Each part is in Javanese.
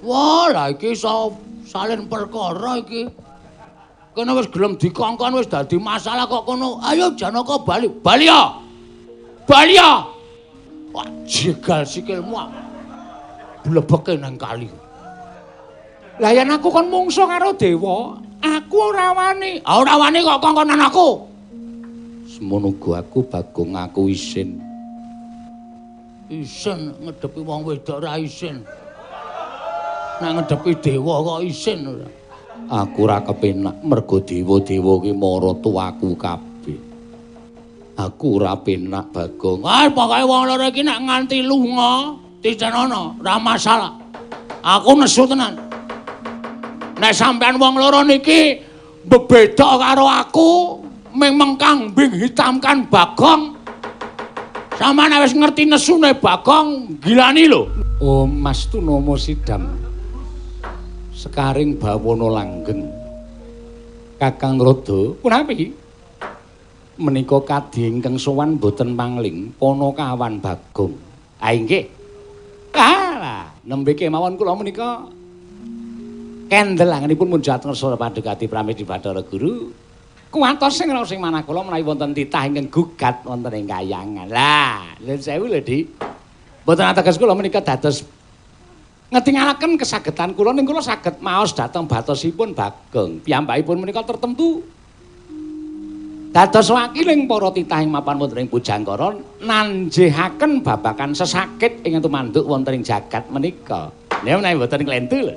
Wah, lah iki iso salin perkara iki. Kene wis gelem dikongkon wis dadi masalah kok kono. Ayo Janaka bali. Bali ya. Bali ya. Wah, jegal sikilmu. Blebeke nang kali. Lah yen aku kon mungsuh karo dewa, aku ora wani. Ah ora wani kok kongkonan aku. Semono uga aku Bagong aku isin. Isin ngedepi wong wedok ora isin. Nek ngedepi dewa kok isin ora. Aku ora kepenak mergo dewa-dewa ki mara tuaku kabeh. Aku ora penak Bagong. Ah pokoke wong loro iki nek nganti lunga titenono ora masalah. Aku nesu tenan. Nek sampean wong loro niki bebeda karo aku, ming mengkang bing hitamkan Bagong. Sampeyan wis ngerti nesune Bagong, gilani lho. Oh, Mas Tunomo Sidam. Sekaring bawana langgeng. Kakang Rada, punapi? Menika kadhi ingkang sowan boten pangling, Panakawan Bagong. Ah inggih. Ah, nembe kemawon kula menika kendel angenipun munjat ngersa padhekati pramesti Bathara Guru. Kuwatos sing raos sing manah kula menawi wonten titah ingkang gugat wonten ing kayangan. Lah, nuwun sewu lho, Dik. Mboten ateges kula menika dados ngetingalaken kesagetan kula ning kula saged maos dhateng batosipun Bagong. Piyambakipun menika tertentu dados wakiling para titah ing mapan wonten ing Pujangkara nanjehaken babagan sesakit ing tumanduk wonten ing jagat menika. Nek menawi mboten klentu lho.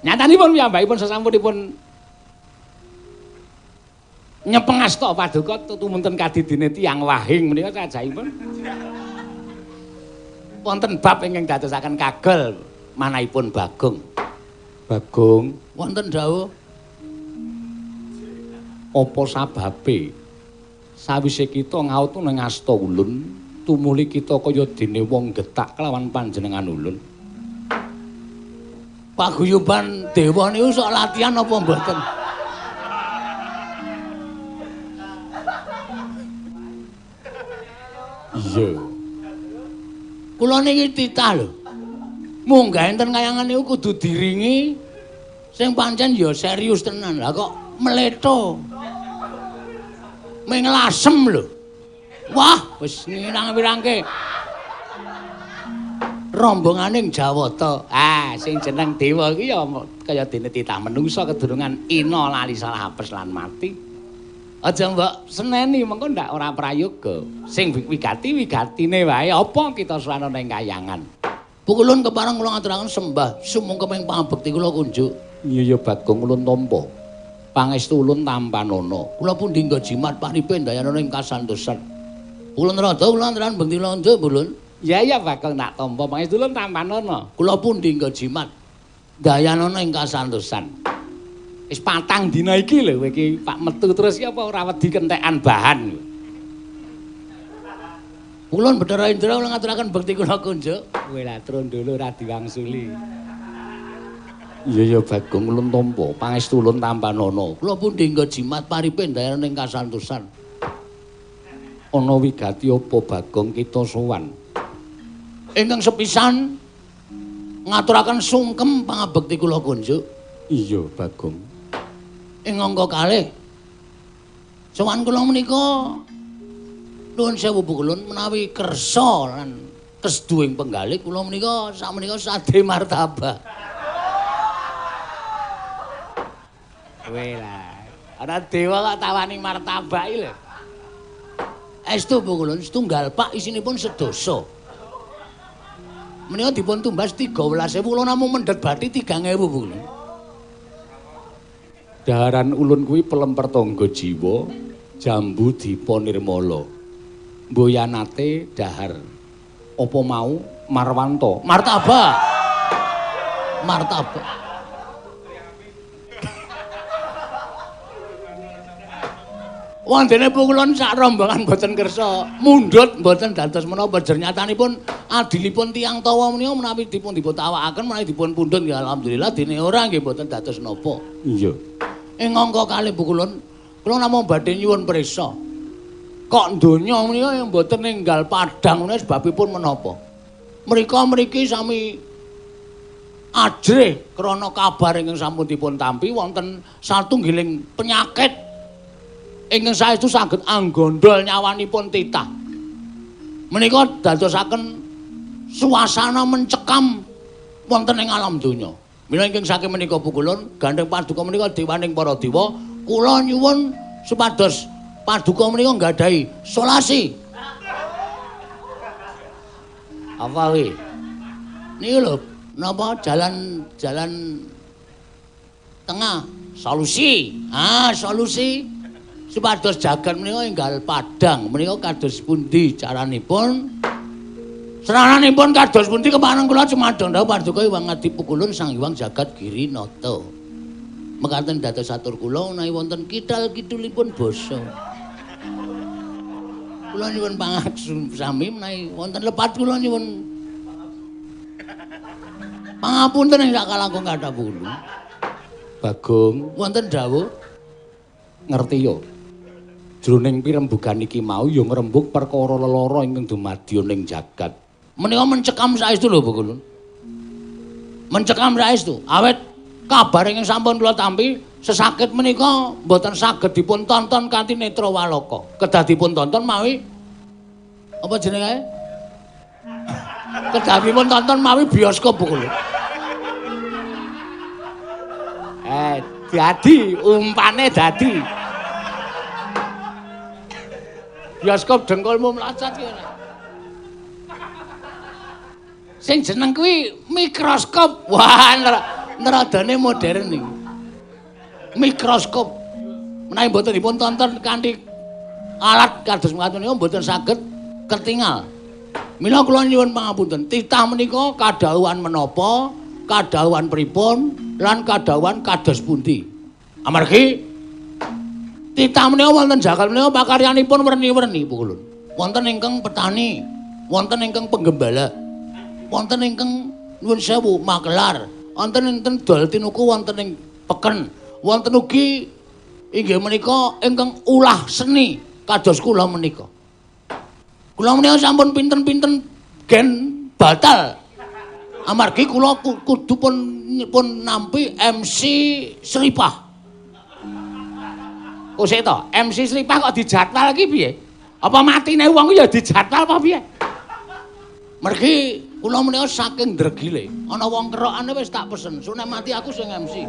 Nyatanipun piyambakipun sasampunipun nyepengasta paduka tumunten kadidine tiyang wahing menika sajaipun wonten bab ingkang dadosaken kagel manahipun Bagong. Bagong, wonten dawuh. Apa sababe sawise kita ngaut nang asta ulun tumuli kita kaya dene wong getak kelawan panjenengan ulun? Paguyuban dewa niku sok latihan apa mboten? Iya. Kula niki titah lho. Munggah enten kayangan niku kudu diringi sing pancen ya serius tenan. Lah kok mleto. Ming lasem lho. Wah, wis ngirang-wirangke. Rombonganing Jawata. Ah, sing jeneng dewa iki ya kaya dene titah menungsa kedurungan ina lali salah apes lan mati. Aja mbok seneni mengko ndak ora prayoga. Sing wigati wigatine wae apa kita suwana ning kayangan. Pukulun kepareng kula ngaturaken sembah sumungkem ing pangabekti kula kunjuk. Iya ya Bagong ulun tampa. Pangestu ulun tampanana. Kula pundi nggo jimat paripe ndayana ing kasantosan. Ulun rada kula ngaturaken bekti londo ulun. Ya ya Bagong tak tampa pangestu ulun tampanana. Kula pundi nggo jimat ndayanana ing kasantosan. Wis patang dina iki lho kowe iki Pak metu terus iki apa ora wedi kentekan bahan. Ulun Bathara Indra kula ngaturaken bekti kula kunjuk. Kowe lah trondolo ora diwangsuli. Iya ya Bagong ulun tampa pangestu ulun tampanana. Kula pundi nggo jimat paripe ndayana ing kasantosan. Ana wigati apa Bagong kita sowan? Ingkang sepisan ngaturaken sungkem pangabekti kula kunjuk. Iya Bagong. Ing angka kalih sowan kula menika nuwun sewu pukulun menawi kersa lan kesduing penggalih kula menika sakmenika sade martabak. Kowe lah ana dewa kok tawani martabak iki lho. Estu pukulun setunggal pak isinipun sedasa. Menika dipun tumbas 13.000 kula namung mendhet bathi 3.000 pukulun. Daharan ulun kuwi pelemper tangga jiwa, jambu dipa nirmala. Mboyanate dahar. Apa mau Marwanto? Martabak. Martabak. Wondene pukulun sak rombongan boten kersa mundhut mboten dados menapa jernyatanipun adilipun tiyang tawa menika menawi dipun dipun tawakaken menawi dipun pundhut ya alhamdulillah dene ora nggih mboten dados napa. Iya. Ing angka kalih pukulun kula namung badhe nyuwun prisa. Kok donya menika mboten ninggal padhang menika sebabipun menapa? Mrika mriki sami Ajrih krana kabar ingkang sampun dipun tampi wonten satunggiling penyakit ingkang saestu saged anggondol nyawanipun titah. Menika dadosaken suasana mencekam wonten ing alam donya. Mila ingkang saking menika pukulun gandheng paduka menika dewaning para dewa, kula nyuwun supados paduka menika nggadahi solasi. Apa kuwi? Niku lho, napa jalan tengah solusi. Ah, solusi supados jagat menika enggal padhang. Menika kados pundi caranipun? Srananipun kados pundi kepareng kula cumadong dawuh paduka Hyang Adi Pukulun Sang Hyang Jagat Girinata. Mekaten dados atur kula menawi wonten kidal kidulipun basa. Kula nyuwun pangaksami menawi wonten lepat kula nyuwun pangapunten ing sak kalangkung kathah bulu. Bagong, wonten dawuh ngerti yo. Jroning pirembugan iki mau ya ngrembug perkara lelara ingkang dumadya ning jagat. Menika mencekam saestu lho, Pukulun. Mencekam saestu. Awit kabar ingkang sampun kula tampi, sesakit menika mboten saged dipun tonton kanthi netra walaka. Kedah dipun tonton mawi apa jenenge? Kedah dipun tonton mawi bioskop, Pukulun. Dadi umpane dadi. Bioskop dengkulmu mlacet ki. Sing jeneng kuwi mikroskop. Wah, neradane modern iki. Mikroskop. Menawi mboten dipun tonton kanthi alat kados mekaten niku mboten saged ketingal. Mila kula nyuwun pangapunten, titah menika kadhawuhan menapa, kadhawuhan pripun, lan kadhawuhan kados pundi. Amargi titah menika wonten jagat menika pakaryanipun werni-werni pukulun. Wonten ingkang petani, wonten ingkang penggembala, wonten ingkang nuwun sewu makelar, wonten enten dol tinuku wonten ing peken, wonten ugi inggih menika ingkang ulah seni kados kula menika. Kula menika sampun pinten-pinten gen batal. Amargi kula kudu pun nampi MC Sripah. Kok sik to, MC Sripah kok dijadwal iki piye? Apa matine wong ya dijadwal apa piye? Mergi kula menika saking dregile, ana wong kerokane wis tak pesen, sune mati aku sing MC.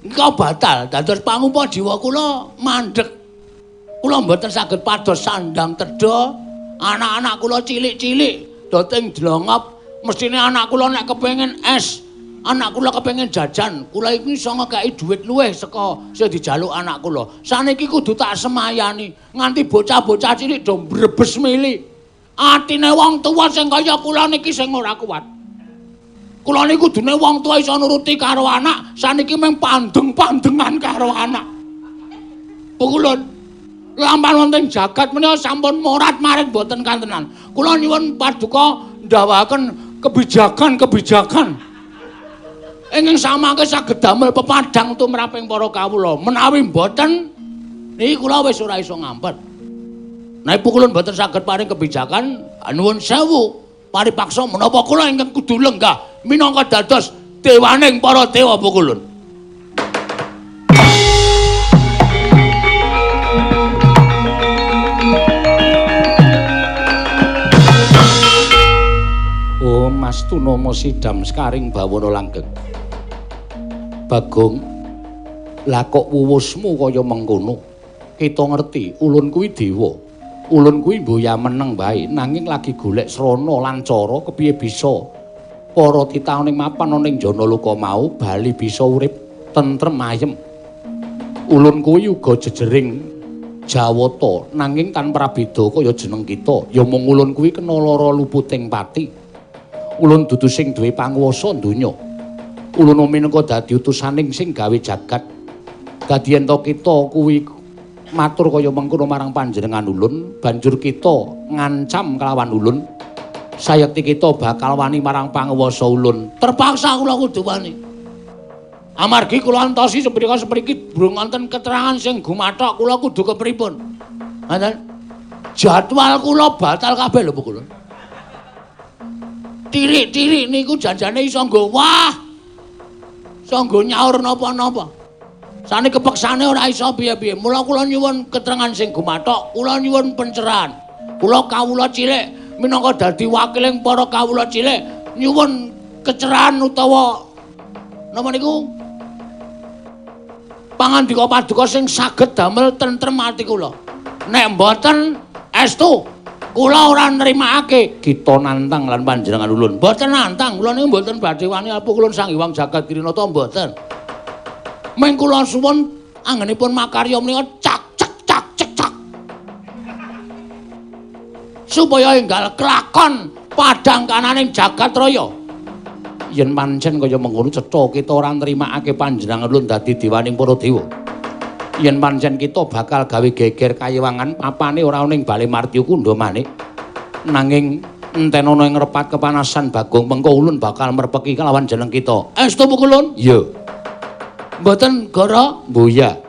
Engko batal, dados pangupa jiwa kula mandheg. Kula mboten saged pados sandang tedha, anak-anak kula cilik-cilik doting dlongop, mestine anak kula nek kepengin es, anak kula kepengin jajan, kula iki iso ngekeki dhuwit luwih saka sing dijaluk anak kula. Saniki kudu tak semayani, nganti bocah-bocah cilik do mbrebes mili. Atine wong tuwa sing kaya kula niki sing ora kuat. Kula niku kudune wong tuwa iso nuruti karo anak, saniki mung pandeng-pandengan karo anak. Pukulun lampahan wonten jagat menika sampun morat-marit mboten kantenan. Kula nyuwun paduka ndhawuhaken kebijakan-kebijakan ingkang samangke saged damel pepadhang tumraping para kawula. Menawi mboten niki kula wis ora iso ngampet. Nek pukulun mboten saged paring kebijakan, nuwun sewu paripaksa menapa kula ingkang kudu lenggah minangka dados dewaning para dewa pukulun. Oh Mas Tunama Sidam Sekaring Bawana Langgeng. Bagong, lah kok wuwusmu kaya mengkono? Kita ngerti ulun kuwi dewa. Ulun kuwi mboya meneng wae nanging lagi golek srana lan cara kepiye bisa para titah ning mapan ana ing Janaloka mau bali bisa urip tentrem ayem. Ulun kuwi uga jejering Jawata nanging tanpa prabeda kaya jeneng kita, ya mung ulun kuwi kena lara luputing pati. Ulun dudu sing duwe panguwasa donya. Ulun minangka dadi utusaning sing gawe jagat. Dadi yen to kita kuwi matur kaya mengkono marang panjenengan ulun, banjur kita ngancam kelawan ulun, sayekti kita bakal wani marang panguwasa ulun. Terpaksa kula kudu wani. Amargi kula antosi seprika-sepriki durung wonten keterangan sing gumathok kula kudu kepripun. Ngoten. Jadwal kula batal kabeh lho kula. Tirik-tirik niku janjane iso nggo wah. Iso nggo nyaur napa-napa. Sane kepeksane ora iso piye-piye. Mula kula nyuwun keterangan sing gumathok, kula nyuwun pencerahan. Kula kawula cilik minangka dadi wakiling para kawula cilik nyuwun kecerahan utawa napa niku pangandika paduka sing saged damel tentrem ati kula. Nek mboten estu kula ora nrimakake. Kita nantang lan panjenengan ulun. Mboten nantang, kula niku mboten badhe wani apa kula Sang Hyang Jagat Kirinata mboten. Ming kula suwun anggenipun makarya menika cak cek cak cek cak. Supaya enggal kelakon padhang kananing jagat raya. Yen pancen kaya mengkono cetha kita ora nrimakake panjenengan ulun dadi dewaning para dewa. Yen pancen kita bakal gawe geger kayewangan papane ora ana ing Bale Martya Kundha manik. Nanging enten ana ing repat kepanasan Bagong mengko ulun bakal merpeki kelawan jeneng kita. Estu ulun? Iya. Mboten goro? Mboya.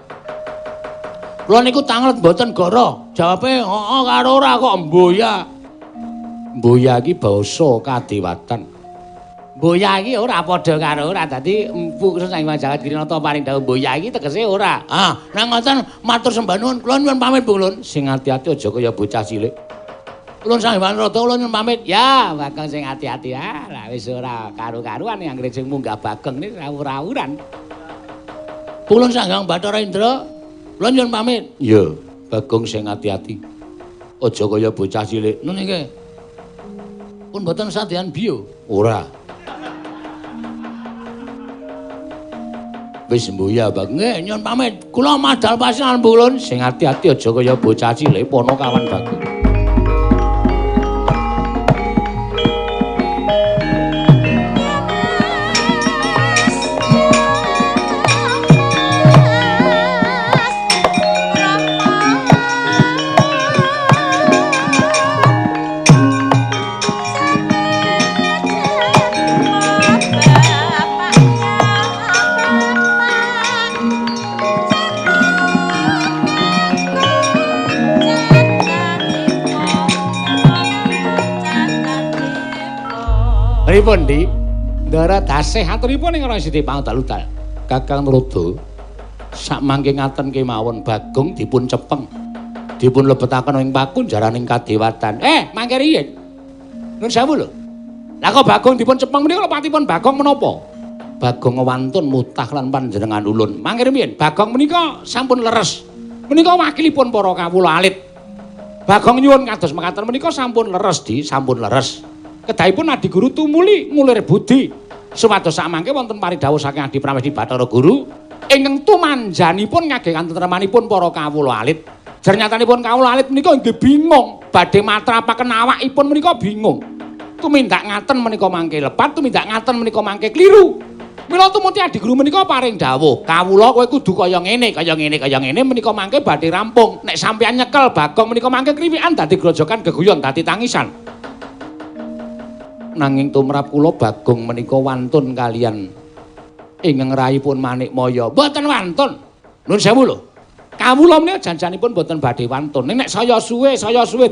Kula niku tanglet mboten goro. Jawabe heeh karo ora kok mboya. Mboya iki basa kadewatan. Mboya iki ora padha karo ora. Dadi empu Sang Hyang Jagat Kirinata paring dawuh mboya iki tegese ora. Ah, nek ngoten matur sembah nuwun, kula nyuwun pamit Bu Ulun. Sing ati-ati aja kaya bocah cilik. Ulun Sang Hyang Rada kula nyuwun pamit. Ya, Bagong sing ati-ati. Ah, lah wis ora karu-karuan anggere sing munggah Bagong niki rawur-rawuran. Ulun Sang Hyang Bathara Indra, kula nyuwun pamit. Iya, Bagong sing ati-ati. Aja kaya bocah cilik. Nun iki. Pun mboten sadean biyo. Ora. Wis mbuya, Bagong. Nggih, nyuwun pamit. Kula madal pasinan ulun. Sing ati-ati aja kaya bocah cilik pono kawan Bagong. Pripun, Dik? Ndara dasih aturipun ing Resi Pangdalu-dal. Kakang Rada sakmangke ngaten kemawon Bagong dipun cepeng. Dipun lebetaken ing pakunjaraning kadewatan. Mangke riyin. Nuwun sewu lho. Lah kok Bagong dipun cepeng menika lepatipun Bagong menapa? Bagong wantun mutah lan panjenengan ulun. Mangke riyin Bagong menika sampun leres. Menika wakilipun para kawula alit. Bagong nyuwun kados mekaten menika sampun leres, Di, sampun leres. Kedahipun Adi Guru tumuli ngulir budi supados samangke wonten paridhawuh saking Adi Pramesti Bathara Guru ingkang tumanjanipun ngagem katentremanipun para kawula alit. Jernyatanipun kawula alit menika nggih bingung badhe matrapaken awakipun menika bingung. Tumindak ngaten menika mangke lepat, tumindak ngaten menika mangke kliru. Mila tumuti Adi Guru menika paring dawuh, kawula kowe kudu kaya ngene, kaya ngene, kaya ngene menika mangke badhe rampung. Nek sampeyan nyekel Bagong menika mangke kriwikan dadi grojogan geguyon dadi tangisan. Nanging tumrap kula Bagong menika wantun kalian ingkang raipun Manikmaya. Mboten wantun. Nuwun sewu lho. Kawula menika janjanipun mboten badhe wantun. Ning nek saya suwe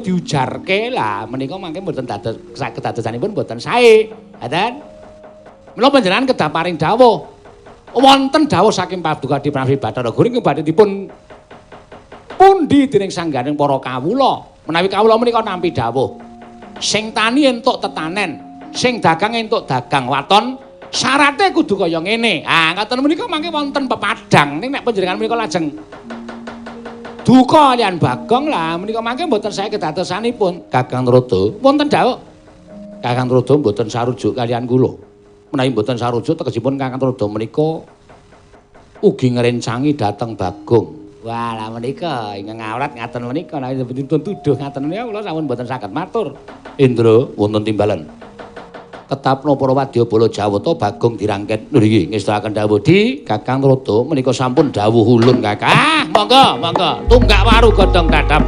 diujarke lah menika mangke mboten dados kedadosanipun mboten sae. Ngaten. Mila panjenengan kedah paring dawuh. Wonten dawuh saking Paduka Adi Prawi Bathara Guru ingkang badhe dipun pundi dening sangganing para kawula. Menawi kawula menika nampi dawuh. Sing tani entuk tetanen, sing dagang entuk dagang waton, syarate kudu kaya ngene. Ah, ngaten menika mangke wonten pepadang. Ning nek panjenengan menika lajeng duka kaliyan Bagong lah menika mangke mboten sae kedadosanipun. Kakang Rada, wonten dawuh. Kakang Rada mboten sarujuk kaliyan kula. Menawi mboten sarujuk tegesipun Kakang Rada menika ugi ngrencangi dhateng Bagong. Wah, lah menika ingkang awrat ngaten menika nek dipun tuduh ngaten menika kula sampun mboten saged matur. Indra wonten timbalan. Ketapno para wadyabala Jawata Bagong dirangket. Nggih, ngestakaken dawuh Di Kakang Rada menika sampun dawuh ulun Kakang. Ah, monggo, monggo. Tunggak waru godhong dadap.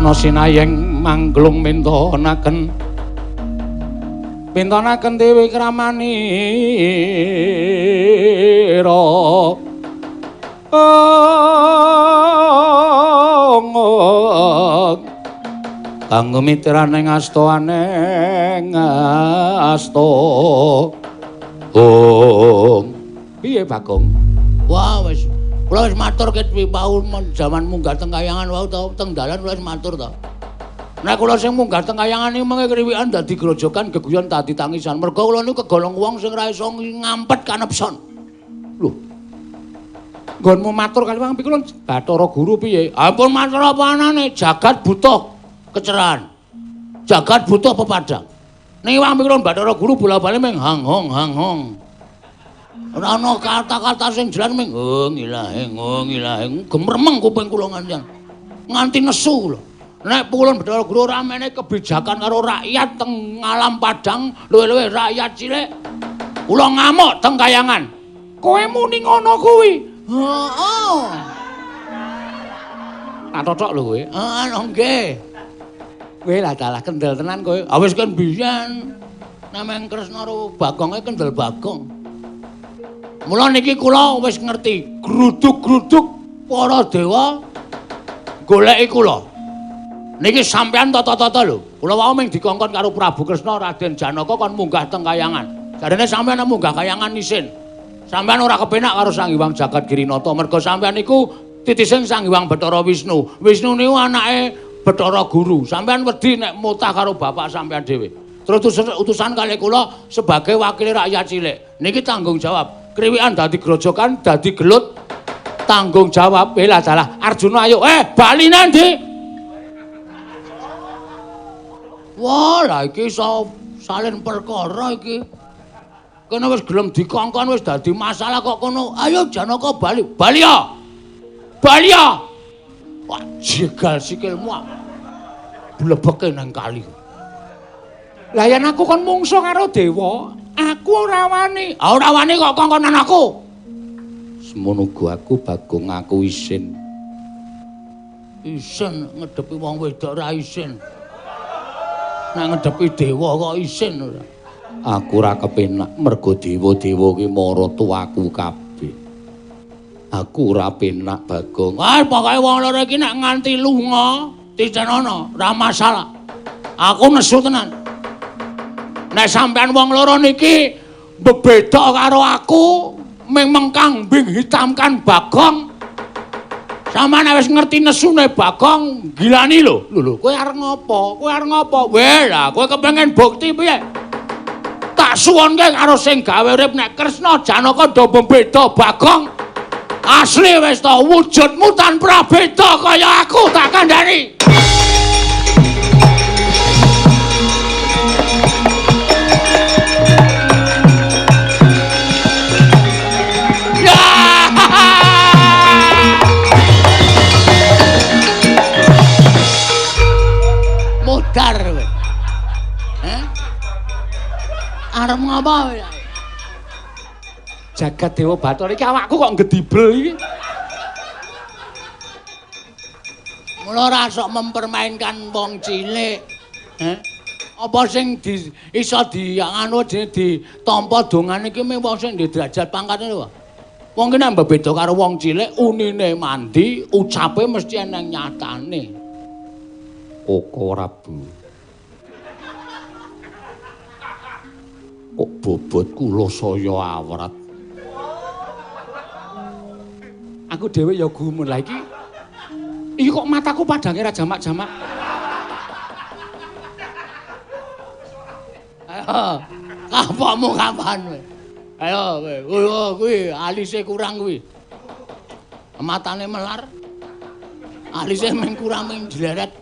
Kresna sinayeng mangglung mintonaken mintonaken Dewi Kramanira. Kanggo mitrane asta aneng asta. Ong. Piye Bagong? Wah wis kula wis matur ket wau jaman munggah teng kayangan wau to, teng dalan kula wis matur to. Nek kula sing munggah teng kayangan iki mengke kriwikan dadi grojogan geguyon dadi tangisan. Mergo kula niku kegolong wong sing ora iso ngampet kanepson. Lho. Nggonmu matur kali wong kula Bathara Guru piye? Ampun matur apa anane, jagat butuh kecerahan. Jagat butuh pepadang. Ning wong kula Bathara Guru bola-bali ming hang hong hang hong. Ora ana kata-kata sing jelas ming ngilahing ngilahing gemremeng kuping kula nganti nganti nesu kula. Nek kula Bathara Guru ora menehi kebijakan karo rakyat teng alam padang, luwih-luwih rakyat cilik. Kula ngamuk teng kayangan. Kowe muni ngono kuwi? Heeh. Tak totok lho kowe. Heeh, nggih. Kowe lah dalah kendel tenan kowe. Ah wis kan biyen nameng Kresna karo Bagonge kendel Bagong. Mula niki kula wis ngerti gruduk-gruduk para dewa goleki kula. Niki sampean tata-tata lho. Kula wau ming dikongkon karo Prabu Kresna Raden Janaka kon munggah teng kayangan. Jarene sampean munggah kayangan isin. Sampean ora kepenak karo Sang Hyang Jagat Girinata mergo sampean niku titising Sang Hyang Bathara Wisnu. Wisnu niku anake Bathara Guru. Sampean wedi nek mutah karo bapak sampean dhewe. Terus utusan kalih kula sebagai wakil rakyat cilik. Niki tanggung jawab. Kriwikan dadi grojokan, dadi gelut, tanggung jawab. Lah salah. Arjuna ayo, bali nandi. Wah, lah iki iso salin perkara iki. Kene wis gelem dikongkon wis dadi masalah kok kono. Ayo Janaka bali. Bali ya. Bali ya. Wah, jegal sikilmu. Blebeke nang kali. Lah yen aku kon mungsuh karo dewa, aku ora wani. Ah ora wani kok kongkonan aku. Semono uga aku Bagong aku isin. Isin ngedepi wong wedok ora isin. Nek ngedepi dewa kok isin ora. Aku ora kepenak mergo dewa-dewa ki mara tuaku kabeh. Aku ora penak Bagong. Ah pokoke wong loro iki nek nganti lunga titenono ora masalah. Aku nesu tenan. Nek sampean wong loro niki bebeda karo aku ming mengkambing hitamkan Bagong. Sampeyan wis ngerti nesune Bagong, gilani lho. Lho lho, kowe arep ngopo? Kowe arep ngopo? Weh lah, kowe kepengin bukti piye? Tak suwunke karo sing gawe urip nek Kresna Janaka do bebeda Bagong. Asli wis to wujudmu tan prabeda kaya aku tak kandhani. Modar kowe. Heh? Arep ngopo kowe? Jagat Dewa Bathara iki awakku kok ngedibel iki. Mula ora sok mempermainkan wong cilik. Heh? Apa sing di, iso di anu ditampa dongane iki mung wong sing ndek derajat pangkate lho. Wong ki nek bebeda karo wong cilik unine mandi, ucape mesti eneng nyatane. Koko Prabu. Kok bobot kula saya awrat. Aku dhewe ya gumun lah iki. Iki kok mataku padange ra jamak-jamak. Ayo, kapokmu kapan kowe? Ayo kowe, kuwi alise kurang kuwi. Matane melar. Alise mung kurang mung jleret.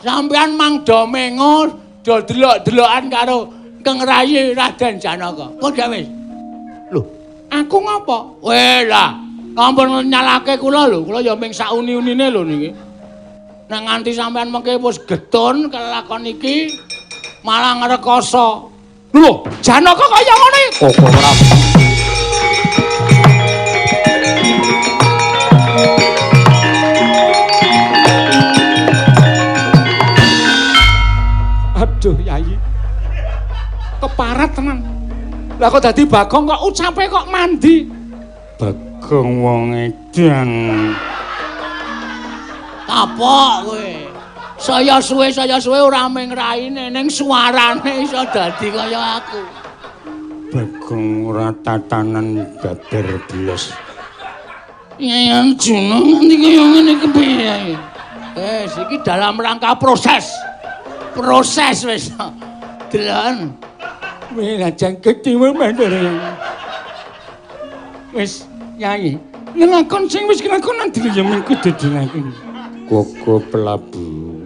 Sampeyan mang do mengo do delok-delokan karo Keng Rayi Raden Janaka. Kok gak wis? Lho, aku ngopo? Weh lah, ampun nyalake kula lho, kula ya ming sauni-unine lho niki. Nek nganti sampeyan mengke wis getun kelakon iki malah ngrekoso. Lho, Janaka kaya ngene. Koko Prabu. Keparat tenan. Lah kok dadi Bagong kok ucape kok mandi. Bagong wong edan. Kapok kowe. Saya suwe ora mung raine ning suarane iso dadi kaya aku. Bagong ora tatanan babar blas. Yai Arjuna nganti kaya ngene kepiye? Wis iki dalam rangka proses. Proses wis. Delon. Wis lajeng ketiwa mandor. Wis Yai, nglakon sing wis kelakon diliyemen kudu dilakoni. Koko Prabu.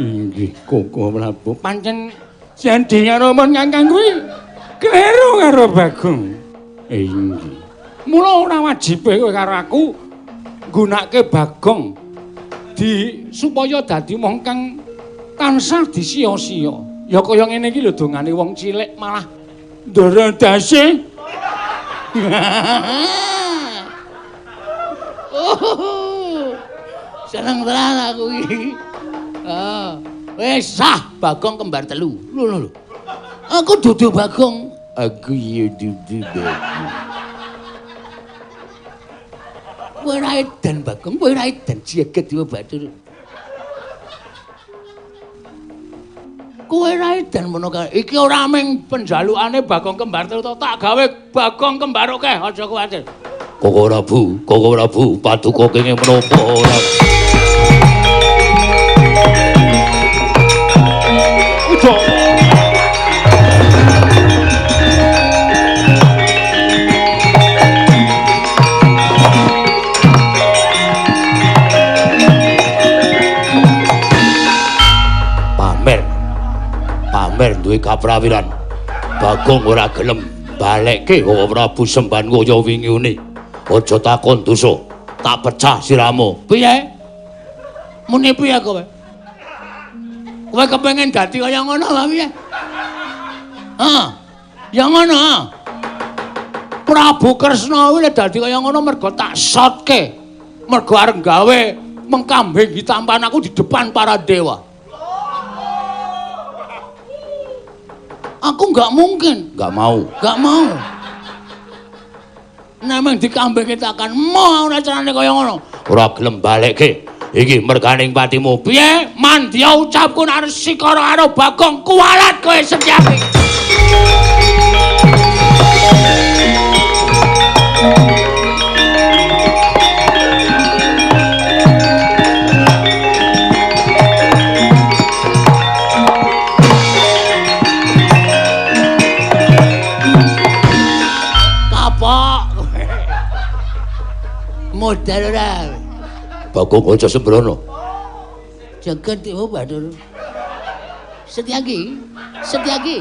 Inggih Koko Prabu. Pancen jandi karo mon kakang kuwi kleru karo Bagong. Inggih. Mula ora wajibe kowe karo aku nggunakake Bagong di supaya dadi wong kang tansah disia-sia. Ya kaya ngene iki lho dongane wong cilik malah ndara dase. Seneng tenan aku iki. Wis sah Bagong kembar telu. Lho lho lho. Aku dudu Bagong. Aku ya dudu Bagong. Kowe ra edan Bagong, kowe ra edan jagat dewa batur. Kowe ra edan mono kae. Iki ora mung penjalukane Bagong kembar telu to, tak gawe Bagong kembar akeh, aja kuwatir. Koko Prabu, paduka kenging menapa ora? Udo. Pamer duwe kaprawiran. Bagong ora gelem balekke Koko Prabu semban kaya wingi une. Aja takon dosa, tak pecah siramu. Piye? Muni piye kowe? Kowe kepengin dadi kaya ngono apa piye? Ha. Ya ngono. Prabu Kresna kuwi lek dadi kaya ngono mergo tak sotke. Mergo arep gawe mengkambing hitampan aku di depan para dewa. Aku nggak mungkin, nggak mau, nggak mau. Nameng dikambing kitakan mau ora carane kaya ngono. Ora gelem balekke. Iki merganing patimu. Piye? Mandya ucapku nek sikara karo Bagong kuwalat kowe Setyaki. Modal ora. Bagong aja sembrono. Jagat dewa batur. Setyaki, Setyaki.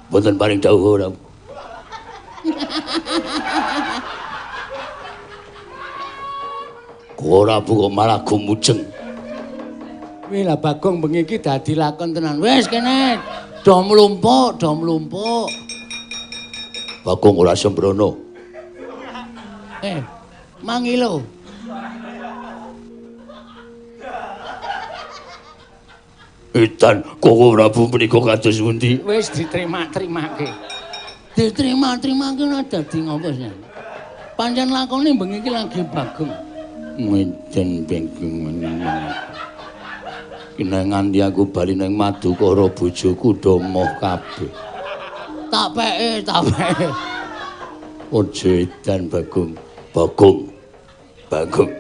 Mboten paring dawuh ora. Ora buka malah gumujeng. Wih lah Bagong bengi iki dadi lakon tenan. Wis kene do mlumpuk, do mlumpuk. Bagong ora sembrono. Mangilo. Edan Koko Prabu menika kados pundi? Wis diterima-terimake. Diterima-terimake ora dadi ngopo sih. Pancen lakone bengi iki lagi Bagong. Menten Bagong meneh. Kena nganti aku bali nang Madukara bojoku do moh kabeh. Tak peke, tak peke. Aja edan Bagong. Bagong. Bagong.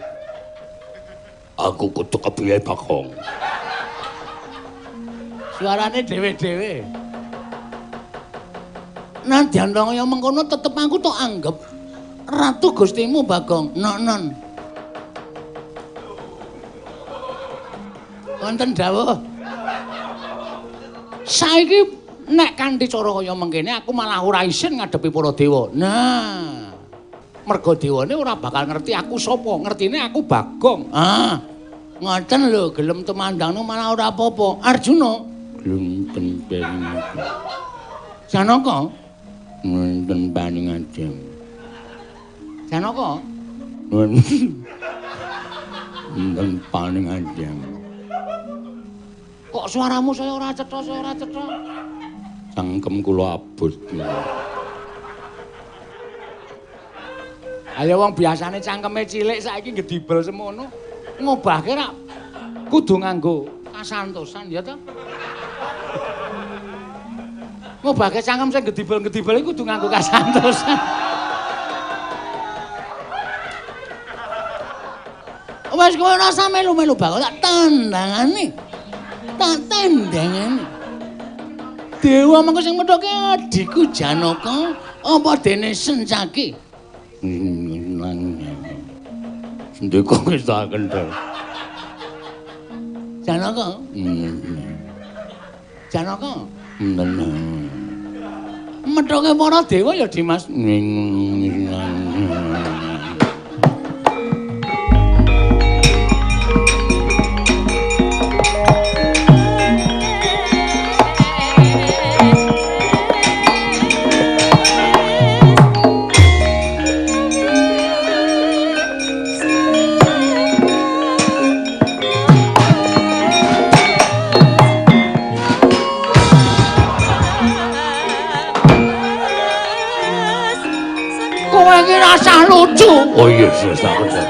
Aku kudu kepiye Bagong? Suarane dhewe-dhewe. Nadyan kaya mengkono tetep aku tok anggep Ratu Gustimu Bagong. Non-non. Wonten dawuh. Saiki nek kanthi cara kaya mengkene aku malah ora isin ngadepi para dewa. Nah. Mergo dewane ora bakal ngerti aku sapa, ngertine aku Bagong. Ah. Ngoten lho, gelem tumandangno malah ora apa-apa. Arjuna gelem ten Janaka wonten paningadem. Janaka wonten paningadem. Kok suaramu saya ora cetha, saya ora cetha. Cangkem kula abot. Ayo wong biasane cangkeme cilik saiki gedibel semono. Ngobahke rak kudu nganggo kasantosan ya to. Ngobahke cangkem sing gedibel-gedibel iku kudu nganggo kasantosan. Wes kowe ora usah melu-melu bakal tak tandangane. Tak tandangane. Dewa mengko sing methoke adhiku Janaka apa dene Sencaki. Sendika wis tak kendel. Janaka. Janaka. Methoke para dewa ya Dimas. Lucu. Oh iya, iya, iya.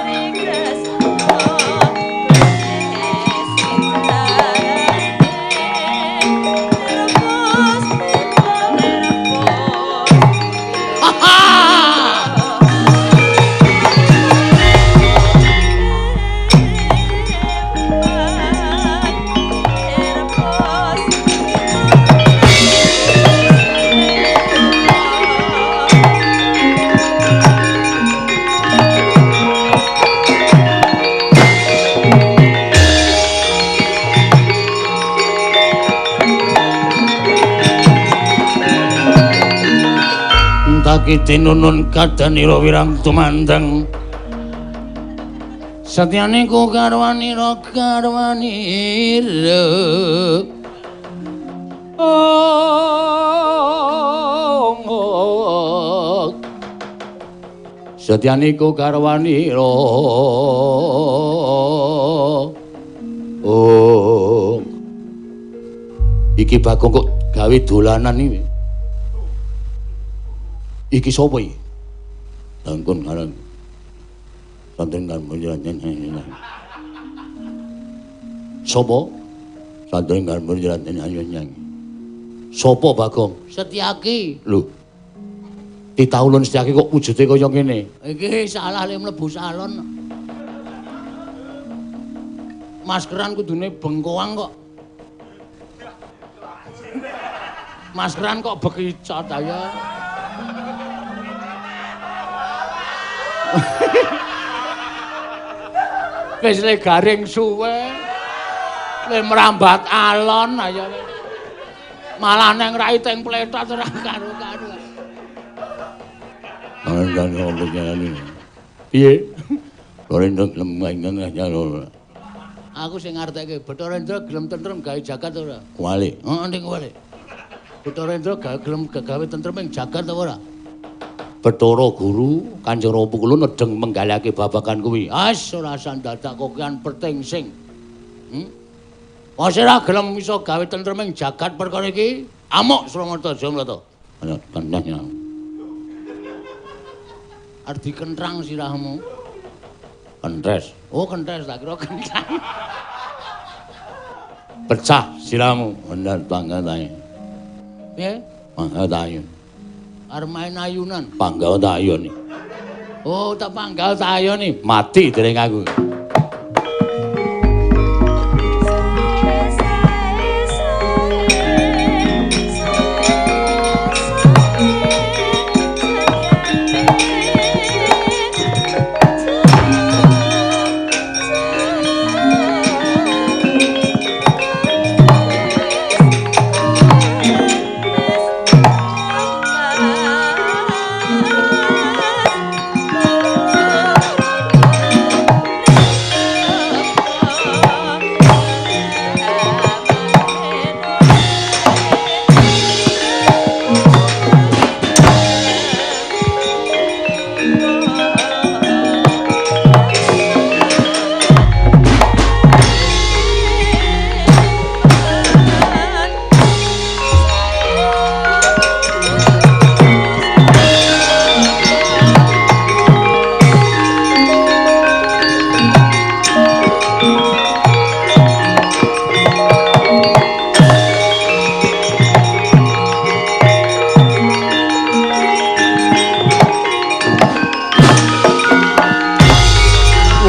Tinunun kadanira wirang tumandang satyane ku garwanira garwanira oh satyane ku garwanira oh iki Bagong kok gawe dolanan iki. Iki sapa iki? Tangkun karang. Santen kan munjiran. Sapa? Santen kan munjiran. Sapa Bagong? Setyaki. Lho. Titah ulun Setyaki kok wujude kaya ngene? Iki salah le mlebu salon. Maskeran kudune bengkoang kok. Maskeran kok bekicot ayo. Wis le garing suwe, le merambat alon ayo. Malah neng rai teng pletot ora karu-karu. Piye? Aku sing ngarteke Bathara Indra gelem tentrem gawe jagat ora? Kuwalik. Heeh, ning kuwalik. Bathara Indra gawe gelem gawe tentrem ing jagat apa ora? Bathara Guru Kanjeng Rama kula nedeng menggalake babagan kuwi. As ora sandadak kokean pertingsing. Wis ora gelem iso gawe tentrem ing jagat perkara iki, amuk Sramata Jamlata. Ana tandanya. Ardi kentrang sirahmu. Kentes. Oh, kentes tak kira kentrang. Pecah sirahmu. Bener banget ae. Piye? Banget ae. Arep main ayunan. Panggal tak ayoni. Oh, tak panggal tak ayoni. Mati dereng aku.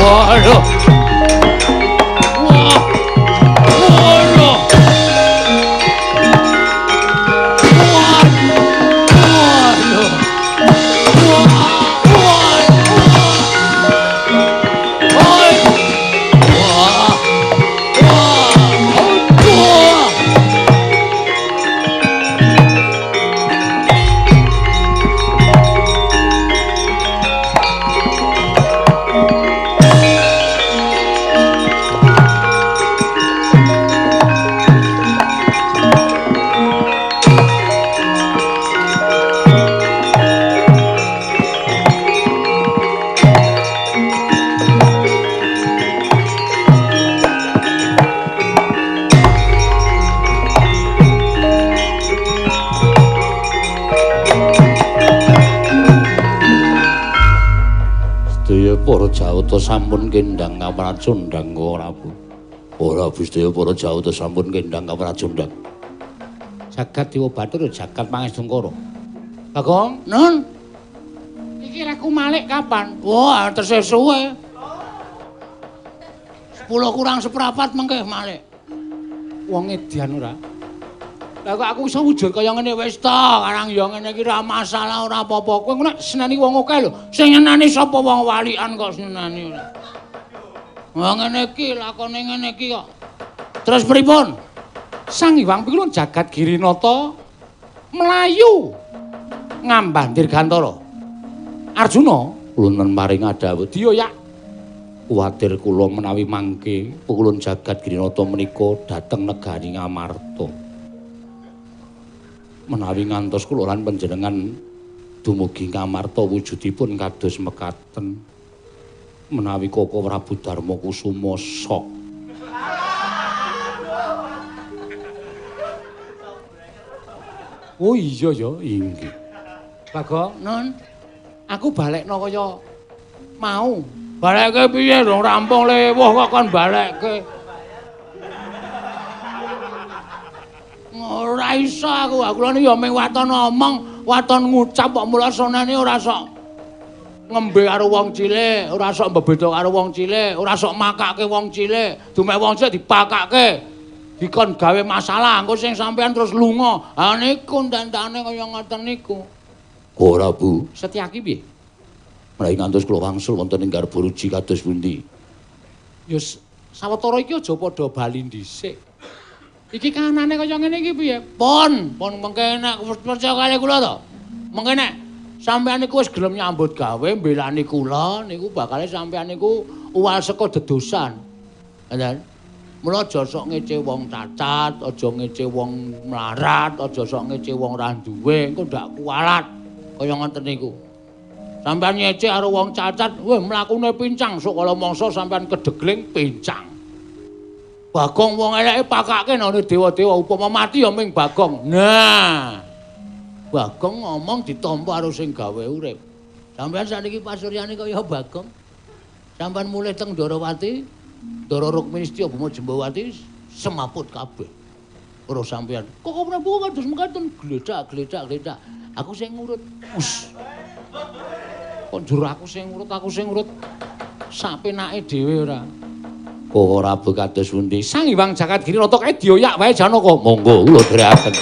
Waduh. Wah. Waduh. Wah. Waduh. Wah. Wah. Oi. Wah. Wah. Wah. Sedaya para Jawata sampun kendhang kapracondhang Prabu. Ora sedaya para Jawata sampun kendhang kapracondhang. Jagat Dewa Bathara jagat Pangestungkara. Bagong, Nun, iki reku malik kapan? Wah, tesih suwe. 10 kurang seprapat mengke malik. Wong edian ora? Lah kok aku iso wujud kaya ngene wis ta, karang ya ngene iki ora masalah ora apa-apa. Kowe nek seneni wong akeh lho. Sing nyenani sapa wong walian kok seneni ora. Wah ngene iki lakone ngene iki kok. Terus pripun? Sang Hyang Pikulun jagat Girinata mlayu ngambah Dirgantara. Arjuna Kula paring dawuh. Dioyak Kuwatir kula menawi mangke Pikulun jagat Girinata menika dhateng negari Ngamarta. Menawi ngantos kula lan panjenengan dumugi Ngamarta wujudipun kados mekaten. Menawi Koko Prabu Darma Kusuma sok. Oh iya ya, inggih. Bagong, Nun, aku balekno kaya mau. Balekke piye dong rampung lewuh kok kon balekke. Ora iso aku, aku lho ya mung waton omong, waton ngucap kok mula sonane ora sok ngembe karo wong cilik, ora sok mbebeda karo wong cilik, ora sok makake wong cilik, dumek wong cilik dipakake. Dikon gawe masalah, engko sing sampean terus lunga. Ha niku tentane kaya ngoten niku. Ora, Bu. Setyaki piye? Menawi ngantos kula wangsul wonten ing Garbaruji kados pundi? Ya sawetara iki aja padha bali dhisik. Iki kahanane kaya ngene iki piye? Pun, pun mengke nek percaya kali kula to. Mengke nek sampean niku wis gelem nyambut gawe mbelani kula niku bakale sampean niku uwal saka dedosan. Ngoten. Mula aja sok ngece wong cacat, aja ngece wong mlarat, aja sok ngece wong ra duwe, engko ndak kualat. Kaya ngoten niku. Sampeyan ngece karo wong cacat, weh mlakune pincang, sok kala mangsa sampeyan kedegling pincang. Bagong wong eleke pakake nang dewa-dewa, upama mati ya ming Bagong. Nah. Bagong ngomong ditampa karo sing gawe urip. Sampeyan sakniki pasuryane kaya Bagong. Sampeyan mulih teng Ndorowati, Ndara Rukmini Setya Bhuma Jembawati semaput kabeh. Ora sampeyan. Kok Prabu kados mekaten gledak gledak gledak. Aku sing ngurut. Us. Kok njur aku sing ngurut, aku sing ngurut. Sapenake dhewe ora. Kok Prabu kados pundi? Sang Hyang Jagat Girinata kae dioyak wae Janaka. Monggo kula dherekaken.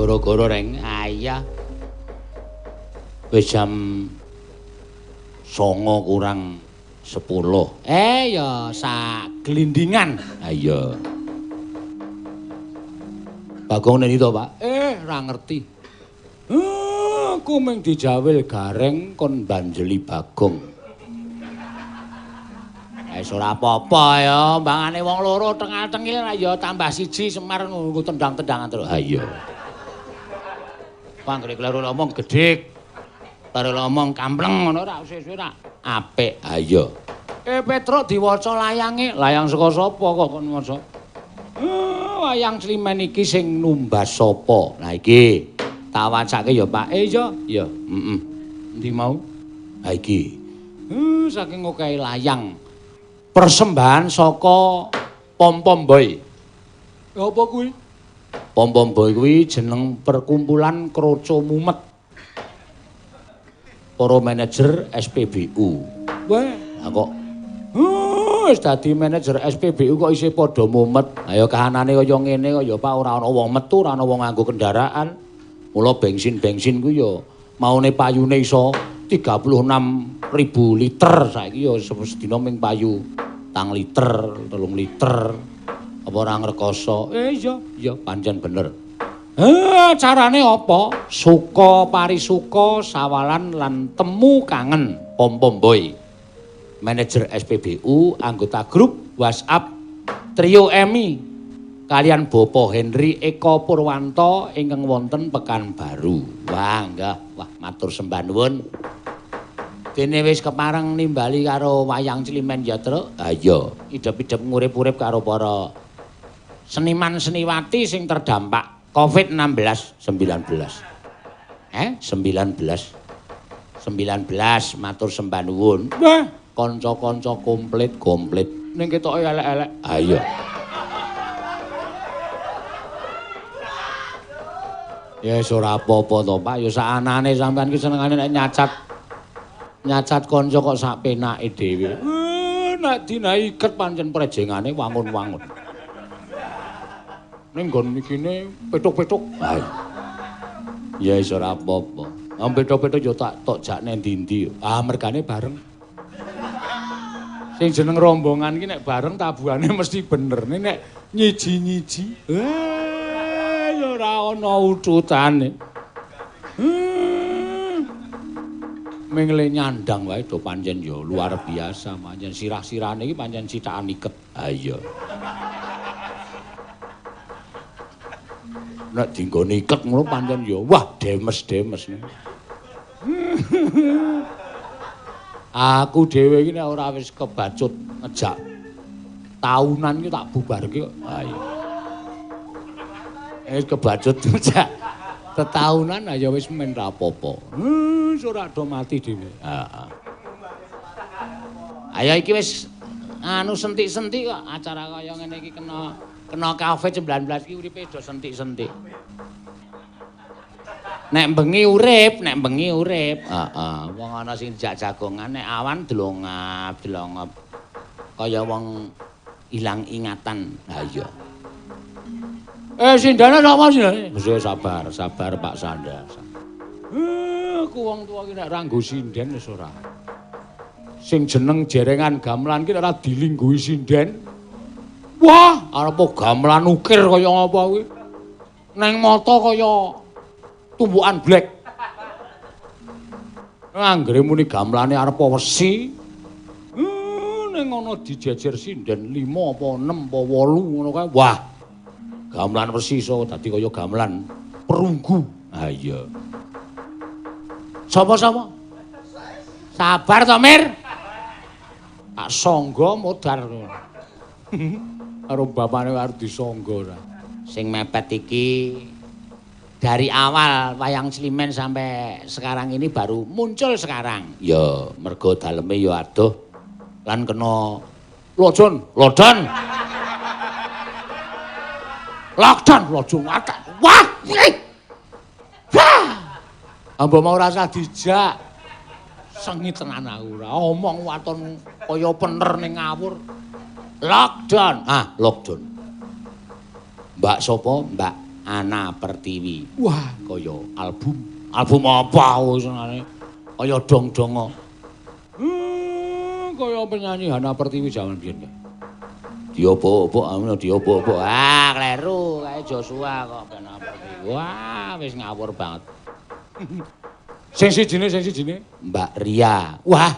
Gara-gara reng. Ayah. Wis jam 8:50. Ya sak glindingan. Ha iya. Bagong neni to, Pak? Ora ngerti. Aku mung dijawil Gareng kon banjeli Bagong. Wis ora apa-apa ya, mbangane wong loro tengah-tengil ya tambah siji Semar nggo tendang-tendangan terus. Ha iya. Panggere kleru ngomong gedhek. Kleru ngomong kampleng ngono ora suwe-suwe ora apik. Ha iya. Petruk diwaca layange. Layang saka sapa kok kon maca? Wayang Climen iki sing numbas sapa? Lah iki tak wacake ya, Pak. Iya, iya. Heeh. Endi mau? Ha iki. Saking okehe layang. Persembahan saka Pom Pom Boy. Apa kuwi? Pom Pom Boy kuwi jeneng perkumpulan kroco mumet. Para manajer SPBU. Wah, kok wis dadi manajer SPBU kok isih padha mumet. Ayo kahanane kaya ngene kok ya Pak, ora ana wong metu, ora ana wong nganggo kendaraan. Mula bensin-bensin kuwi ya maune payune iso 36.000 liter saiki ya sedina ming payu 2 liter, 3 liter. Apa ora ngrekoso? Iya, iya pancen bener. Carane apa? Suka parisuka sawalan lan temu kangen Pom Pom Boy. Manajer SPBU, anggota grup WhatsApp Trio Emi kalian Bapak Henry Eko Purwanto ingkang wonten Pekanbaru. Wah, nggih, wah matur sembah nuwun. Dene wis kepareng nimbali karo wayang Climen ya, Truk. Ha iya, idep-idep ngurip-urip karo para seniman seniwati sing terdampak Covid-19 19. 19. 19 matur sembah nuwun. Wah, kanca-kanca komplit-komplit. Ning ketoke elek-elek. Ha iya. Ya wis ora apa-apa to, Pak. Ya sakanane sampean ki senengane nek nyacat kanca kok sak penake dhewe. Nek dinahi iket pancen prejengane wangun-wangun. Ning nggon ikine petuk-petuk. Ha. Ya wis ora apa-apa. Petuk-petuk ya tak tok jakne ndi-ndi. Ah mergane bareng. Sing jeneng rombongan ki nek bareng tabuhane mesti bener. Nek nyiji-nyiji, ya ora ana ututane. Mingle nyandang wae do pancen ya luar biasa, pancen sirah-sirane iki pancen cithakan iket. Ha iya. Nek dinggone iket ngono pancen ya wah demes-demes. Aku dhewe iki nek ora wis kebacut ngejak taunan iki tak bubarke kok. Ha iya. Wis kebacut ngejak tetaunan ya wis men ra apa-apa. Wis ora do mati dhewe. Heeh. Ayo iki wis anu sentik-sentik kok acara kaya ngene iki kena Covid-19 iki uripe do sentik-sentik. Nek bengi urip, nek bengi urip. Heeh, wong ana sing jak jagongan nek awan dlongap-dlongop. Kaya wong ilang ingatan. Ha iya. Sindane sapa sindane? Mesti sabar, sabar Pak Sanda. Aku wong tuwa iki nek ora nggo sinden wis ora. Sing jeneng jerengan gamelan ki nek ora dilingguhi sinden. Wah, arep gamelan ukir kaya ngapa kuwi? Neng mata kaya tumbukan blek. Anggere muni gamelane arep wesi. Ning ana dijejer sinden 5 apa 6 apa 8 ngono kae. Wah. Gamelan wesi iso dadi kaya gamelan perunggu. Ha iya. Sapa-sapa? Sabar to, Mir. Tak sangga modar. Karo bapane arep disangga ora. Sing mepet iki dari awal wayang Climen sampai sekarang ini baru muncul sekarang. Ya, mergo daleme ya adoh lan kena lojon, lockdown. Lockdown, lojon akeh. Wah. Wah. Ambo mau rasa dijak. Sengit tenan aku ora omong waton kaya pener ning ngawur. Lockdown. Ah, lockdown. Mbak sapa? Mbak Ana Pertiwi. Wah, kaya album. Album apa senengane? Kaya dong-dongo. Kaya penyanyi Hana Pertiwi jaman biyen. Diobok-obok, anu diobok-obok. Ah, kleru kae Joshua kok Hana Pertiwi. Wah, wis ngawur banget. Sing sijine Mbak Ria. Wah.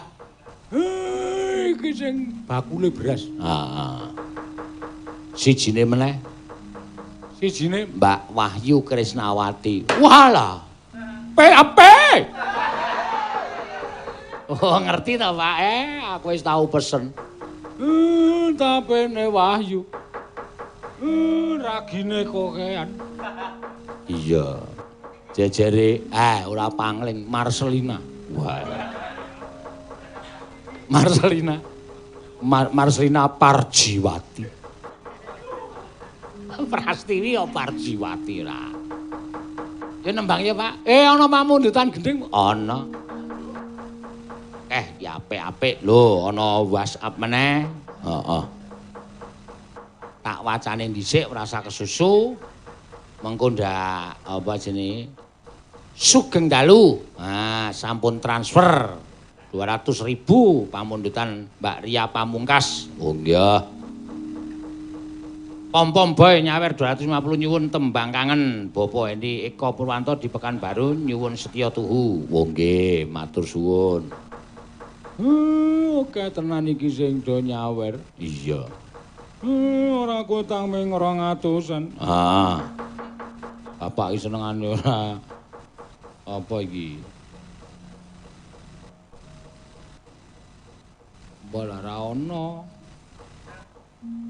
Iki sing bakule beras. Heeh. Sijine meneh. Sijine Mbak Wahyu Krisnawati. Walah. PAP. Oh, ngerti ta, Pak? Aku wis tau pesen. Tapene Wahyu. Ragine kokean. Iya. Jejere ora pangling Marcelina. Wah. Marcelina. Marcelina Parjiwati. Prastiwi ya Parjiwati ra. Ya nembang ya, Pak. Ana pamundutan gending? Ana. Ya apik-apik lho, ana WhatsApp meneh. Heeh. Tak wacane dhisik ora usah kesusu. Mengko ndak apa jenenge? Sugeng dalu. Nah, sampun transfer 200.000 pamundutan Mbak Ria Pamungkas. Oh nggih. Pom-pom boy nyawer 250 nyuwun tembang kangen Bapak Hendi Eko Purwanto di Pekanbaru nyuwun setya tuhu. Oh nggih, matur suwun. Oke tenan iki sing do nyawer. Iya. Ora kutang ming 200-an. Ah. Bapak iki senengane ora apa iki? Bola ra ono.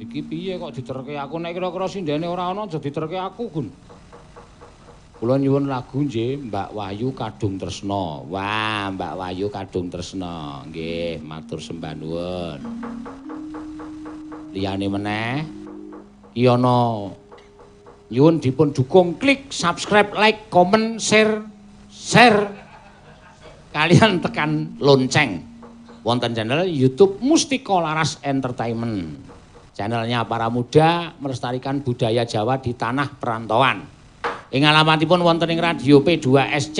Iki piye kok diterke aku nek kira-kira sindene ora ana aja diterke aku, Gun. Kula nyuwun lagu nggih Mbak Wahyu Kadung Tresna. Wah, Mbak Wahyu Kadung Tresna. Nggih, matur sembah nuwun. Liyane meneh iki ana nyuwun dipun dukung klik subscribe, like, comment, share, kalian tekan lonceng. Wonten channel YouTube Mustika Laras Entertainment. Channelnya para muda melestarikan budaya Jawa di tanah perantauan. Ing alamatipun wonten ing Radio P2SC,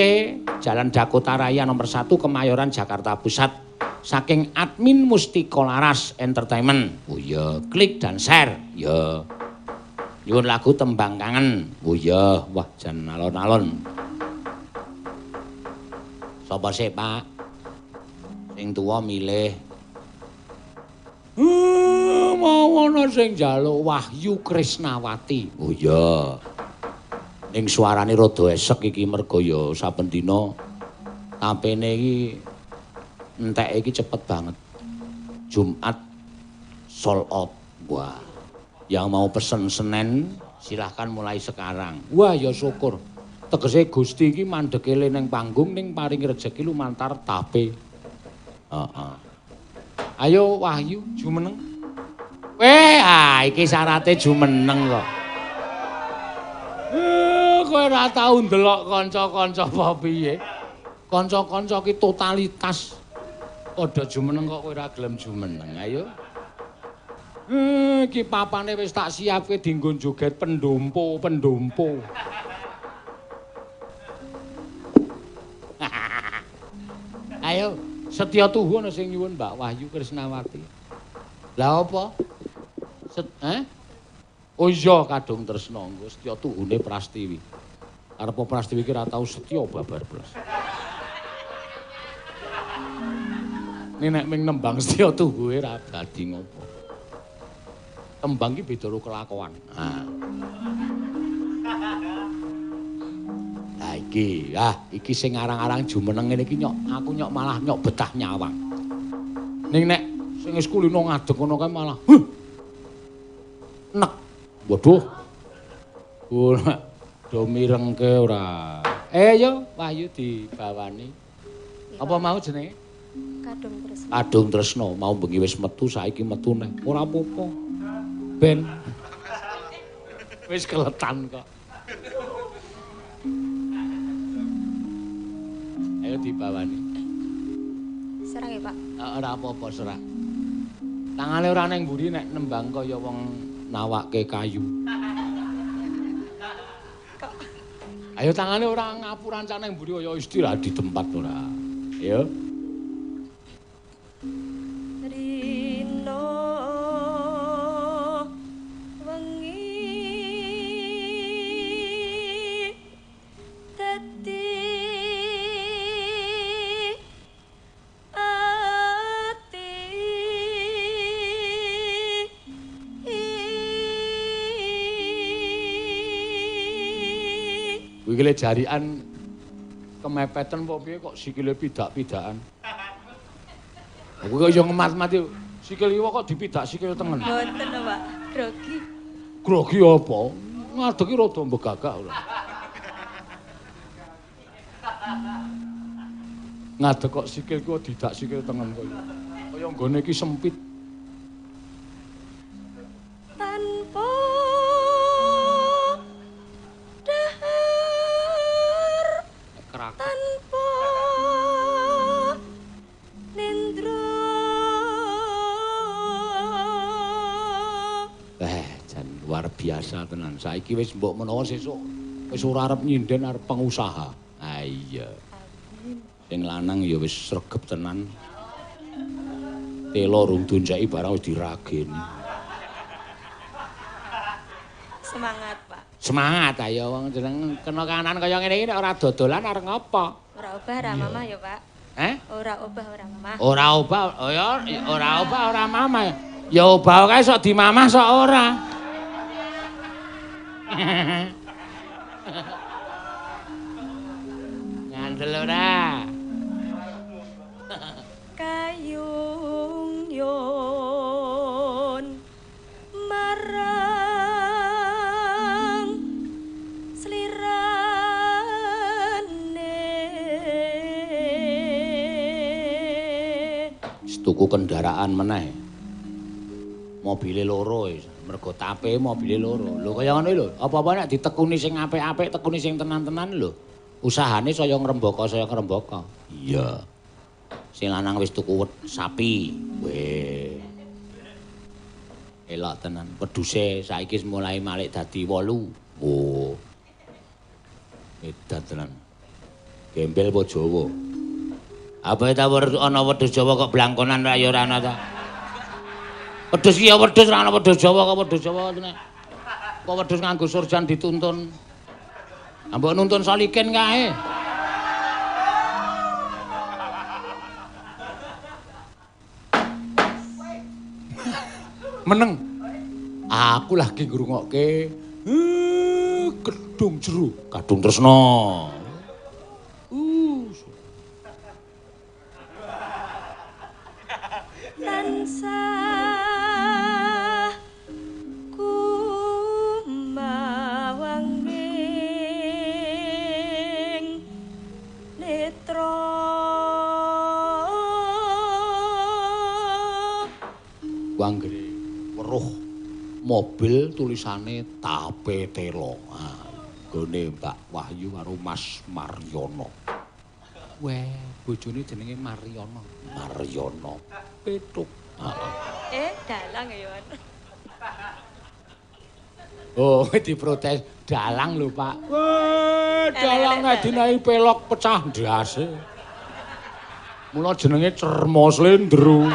Jalan Dakota Raya nomor 1 Kemayoran, Jakarta Pusat. Saking admin Mustika Laras Entertainment. Oh iya, klik dan share. Ya. Nyuwun lagu tembang kangen. Oh iya, wah jan alon-alon. Sapa sih, Pak? Sing tuwa milih. Mau ana sing njaluk Wahyu Krisnawati. Oh iya. Ning suarane rada esek iki mergo ya saben dina tapene iki enteke iki cepet banget. Jumat sold out. Wah. Yang mau pesen Senin silahkan mulai sekarang. Wah ya syukur. Tegese Gusti iki mandheke ning panggung ning paringi rejeki lumantar tape. Heeh. Ayo Wahyu jumeneng. Weh, iki syarate jumeneng kok. Kowe ora tau ndelok kanca-kanca apa piye? Kanca-kanca ki totalitas padha jumeneng kok kowe ora gelem jumeneng. Ayo. Iki papane wis tak siapke dienggo joget pendompo-pendompo. Ayo, setya tuhu ana sing nyuwun Mbak Wahyu Krisnawati. Lah apa? Oh iya, Kadung Tresna nggo setya tuhune Prastiwi. Arep Prastiwi ki ora tau setya babar blas. Nek ming nembang setya tuhuhe ora dadi ngopo. Tembang ki beda karo kelakuan. Ha. Lah iki, iki sing arang-arang jumeneng ngene iki nyok aku nyok malah nyok betah nyawang. Ning nek sing wis kulino ngadeg ngono kae malah huh. Nek. Waduh. Ora do mirengke ora. Yo Wahyu dibawani. Apa mau jenenge? Kadung Tresna. Kadung Tresna mau bengi wis metu saiki metu neh. Ora apa-apa. Ben. Wis keletan kok. Ayo dibawani. Serah ya, Pak? Ora apa-apa, serah. Tangane ora ning mburi nek nembang kaya wong nawake kayu. Ayo tangane ora ngapurancane mburi kaya istirahat di tempat ora. Ayo. Rino wengi dadi ati. Kuwi ki le jarikan kemepeten apa piye kok sikile pidak-pidakan. Aku kok ya ngemat-mati sikil kiwa kok dipidak sikil tengen. Mboten lho, Pak. Grogi. Grogi apa? Ngadeg ki rada mbegagak ora. Ngadeg kok sikil kiwa didak sikil tengen kok. Kaya nggone iki sempit. Tanpa dahar, Kerak. tanpa nindra. Jan luar biasa tenan. Saiki wis mbok menawa sesuk wis ora arep nyinden arep pengusaha. Ha iya. Sing lanang ya wis sregep tenan. Telo rung donceki barang wis dirageni. Semangat, Pak. Semangat ayo wong jeneng kena kanan kaya ngene iki nek ora dodolan arep ngopo? Ora obah ora mamah ya, Pak. Eh? Ora obah ora mamah. Ora obah, oh ya ora obah ora mamah. Ya obah kae sok dimamah sok ora. Ngandel ora? Kayung yun marang slirane. Tuku kendaraan meneh. Mobile loro wis, mergo tape mobile loro. Lho kaya ngono lho, apa-apa nek ditekuni sing apik-apik, tekuni sing tenan-tenan lho. Usahane saya ngrembaka, saya ngrembaka. Iya. Sing lanang wis tuku sapi. Weh. Elok tenan. Wedhuse saiki wis mulai malik dadi 8. Oh. Edan tenan. Gembel apa Jawa? Apa ta ana wedhus Jawa kok blangkonan ra ya ora ana ta? Wedhus ki ya wedhus ora ana wedhus Jawa kok wedhus Jawa tenan. Kok wedhus nganggo surjan dituntun. Mbok nuntun Solikin kae. Meneng. Aku lagi ngrungokke Kedung Jero, Kadung Tresna. Tansah kumawang ing netra. Wanggere weruh mobil tulisane Tape Telo. Ah, gone Mbak Wahyu karo Mas Maryono. Weh, bojone jenenge Maryono. Maryono. Petuk. Heeh. Dalang ya, Wan. Oh, diprotes dalang lho, Pak. Weh, dalang nek dinahi pelok pecah ndase. Mula jenenge Cermo Slendro.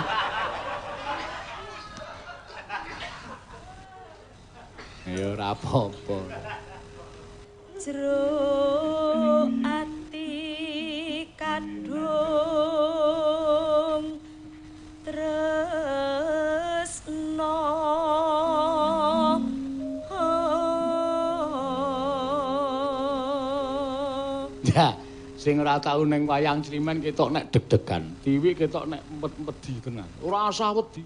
Ya ora apa-apa. Jero ati kadung tresna. Ya, sing ora tau ning wayang Climen ketok nek deg-degan, tiwi ketok nek empet-empedi tenan. Ora usah wedi.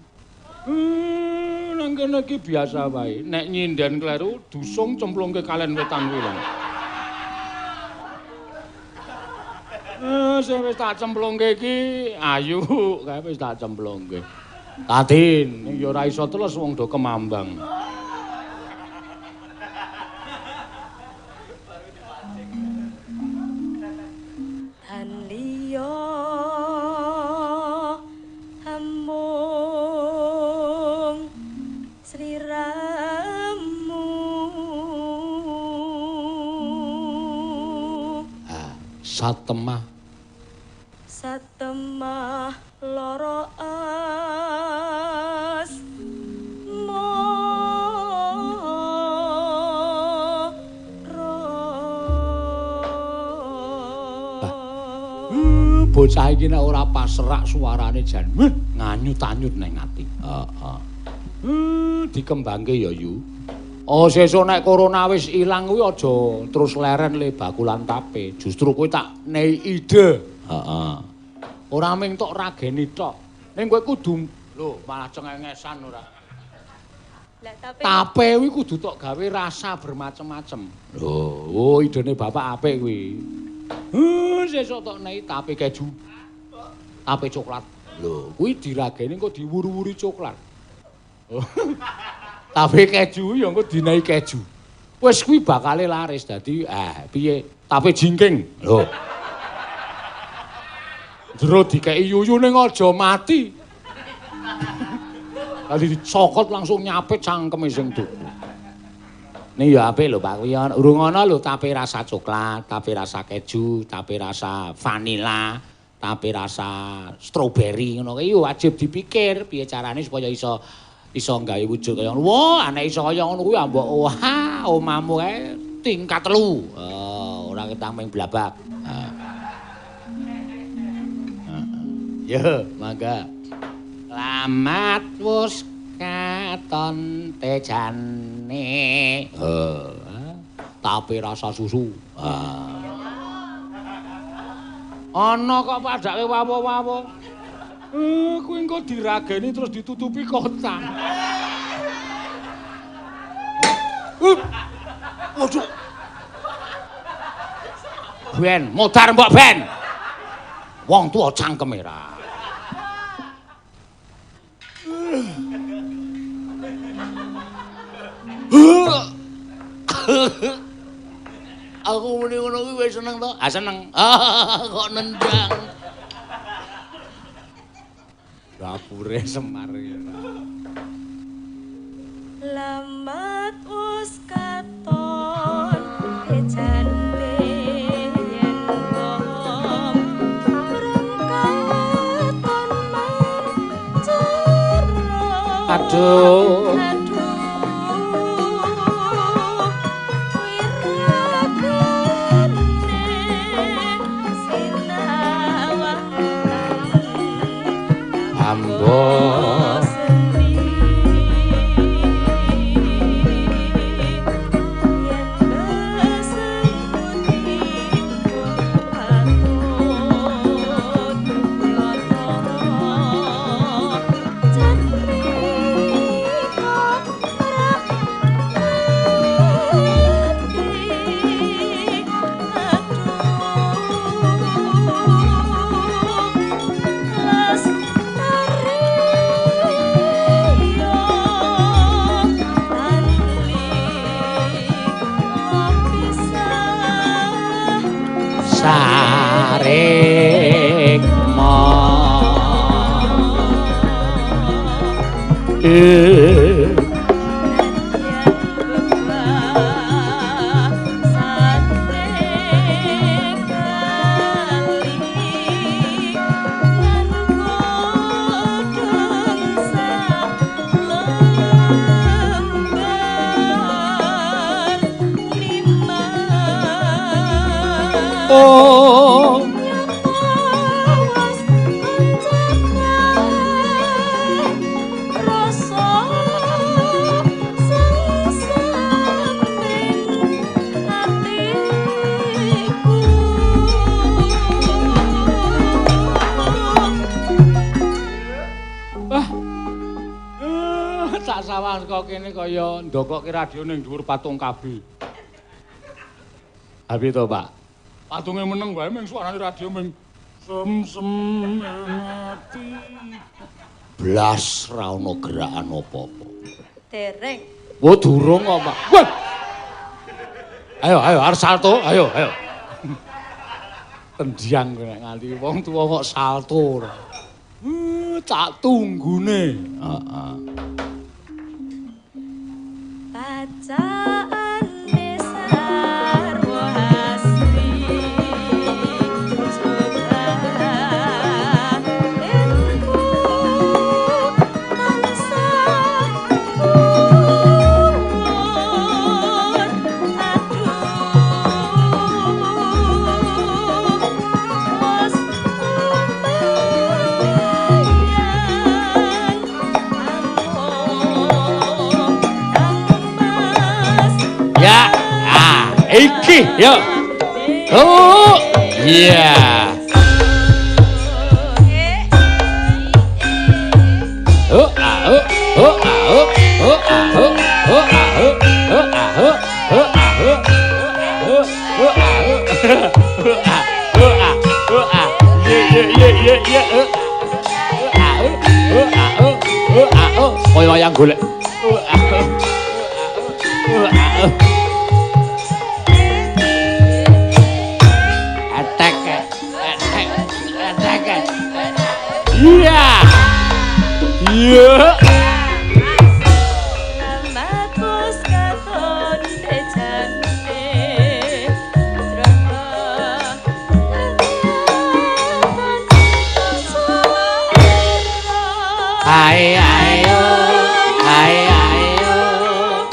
Nang kene iki biasa wae. Nek nyinden kleru dusung cemplungke kalen wetan kuwi lho. Sing wis tak cemplungke iki ayu, kae wis tak cemplungke. Tatin, ya ora iso teles wong do kemambang. Tan liya amung sliramu. Satemah. Satemah lara asmara. Bocah iki nek ora pasrak suarane jan nganyut-anyut ning ati. Heeh. Dikembangke ya Yu. Oh sesuk nek corona wis ilang kuwi aja terus leren le bakulan tape. Justru kowe tak nei ide. Heeh. Ora mung tok rageni tok. Ning kowe kudu lho malah cengengesan ora. Lah tape. Tape kuwi kudu tok gawe rasa bermacem-macem. Lho, oh idene bapak apik kuwi. Sesuk tok nei tape keju. Tape coklat. Lho, kuwi dirageni engko diwuru-wuri coklat. Tape keju ya engko dinai keju. Wis kuwi bakale laris dadi piye? Tape jingking. Lho. Jero dikeki yuyu ning aja mati. Dadi dicokot langsung nyapit cangkeme sing tuku. Ning ya apik lho Pak kuwi urung ana lho tape rasa coklat, tape rasa keju, tape rasa vanila, tape rasa stroberi ngono kuwi wajib dipikir piye carane supaya iso gawe wujud kaya ngono. Wah, nek iso kaya ngono kuwi ambok wah omamu kae tingkat 3. Oh, ora ketang ming blabak. Heeh. Yo, mangga. Lamat wus katon tejane. Heeh. Tape rasa susu. Ana kok padake wawa-wawa. Kuwi engko dirageni terus ditutupi kotang. Waduh. Ben, modar mbok ben. Wong tuwa cangkeme ra. Aku muni ngono kuwi wis seneng to? Ah seneng. Kok nendang. Dapure Semar ya. Lamat wis katon tejane yen wong prengkaton mancara. Aduh. Kene kaya ndokokke radio ning dhuwur patung KB. Abi to, Pak? Patunge meneng wae ming suarane radio ming sem-sem ati. Blas ra ono gerakan apa-apa. Dereng. Wo durung kok, Pak. Wah. Ayo, ayo arep salto, ayo, ayo. Tendiang kowe nek nganti wong tuwa kok salto ora. Tak tunggune. Heeh. Bacaane sarwa asri Iki yo. Oh, iya. Oh, ah, oh, oh, ah, oh, oh, ah, oh, oh, ah, oh, oh, ah, oh, oh, ah, oh, oh, oh, ah, oh, oh, ah, oh, ah, oh, ah, ye, ye, ye, ye, ye, oh, ah, oh, oh, ah, oh, oh, ah, oh, kaya wayang golek. Oh, ah, oh, oh, ah, oh. Attack, attack, attack. Iya. Iya. Ae ae oh, ae ae oh.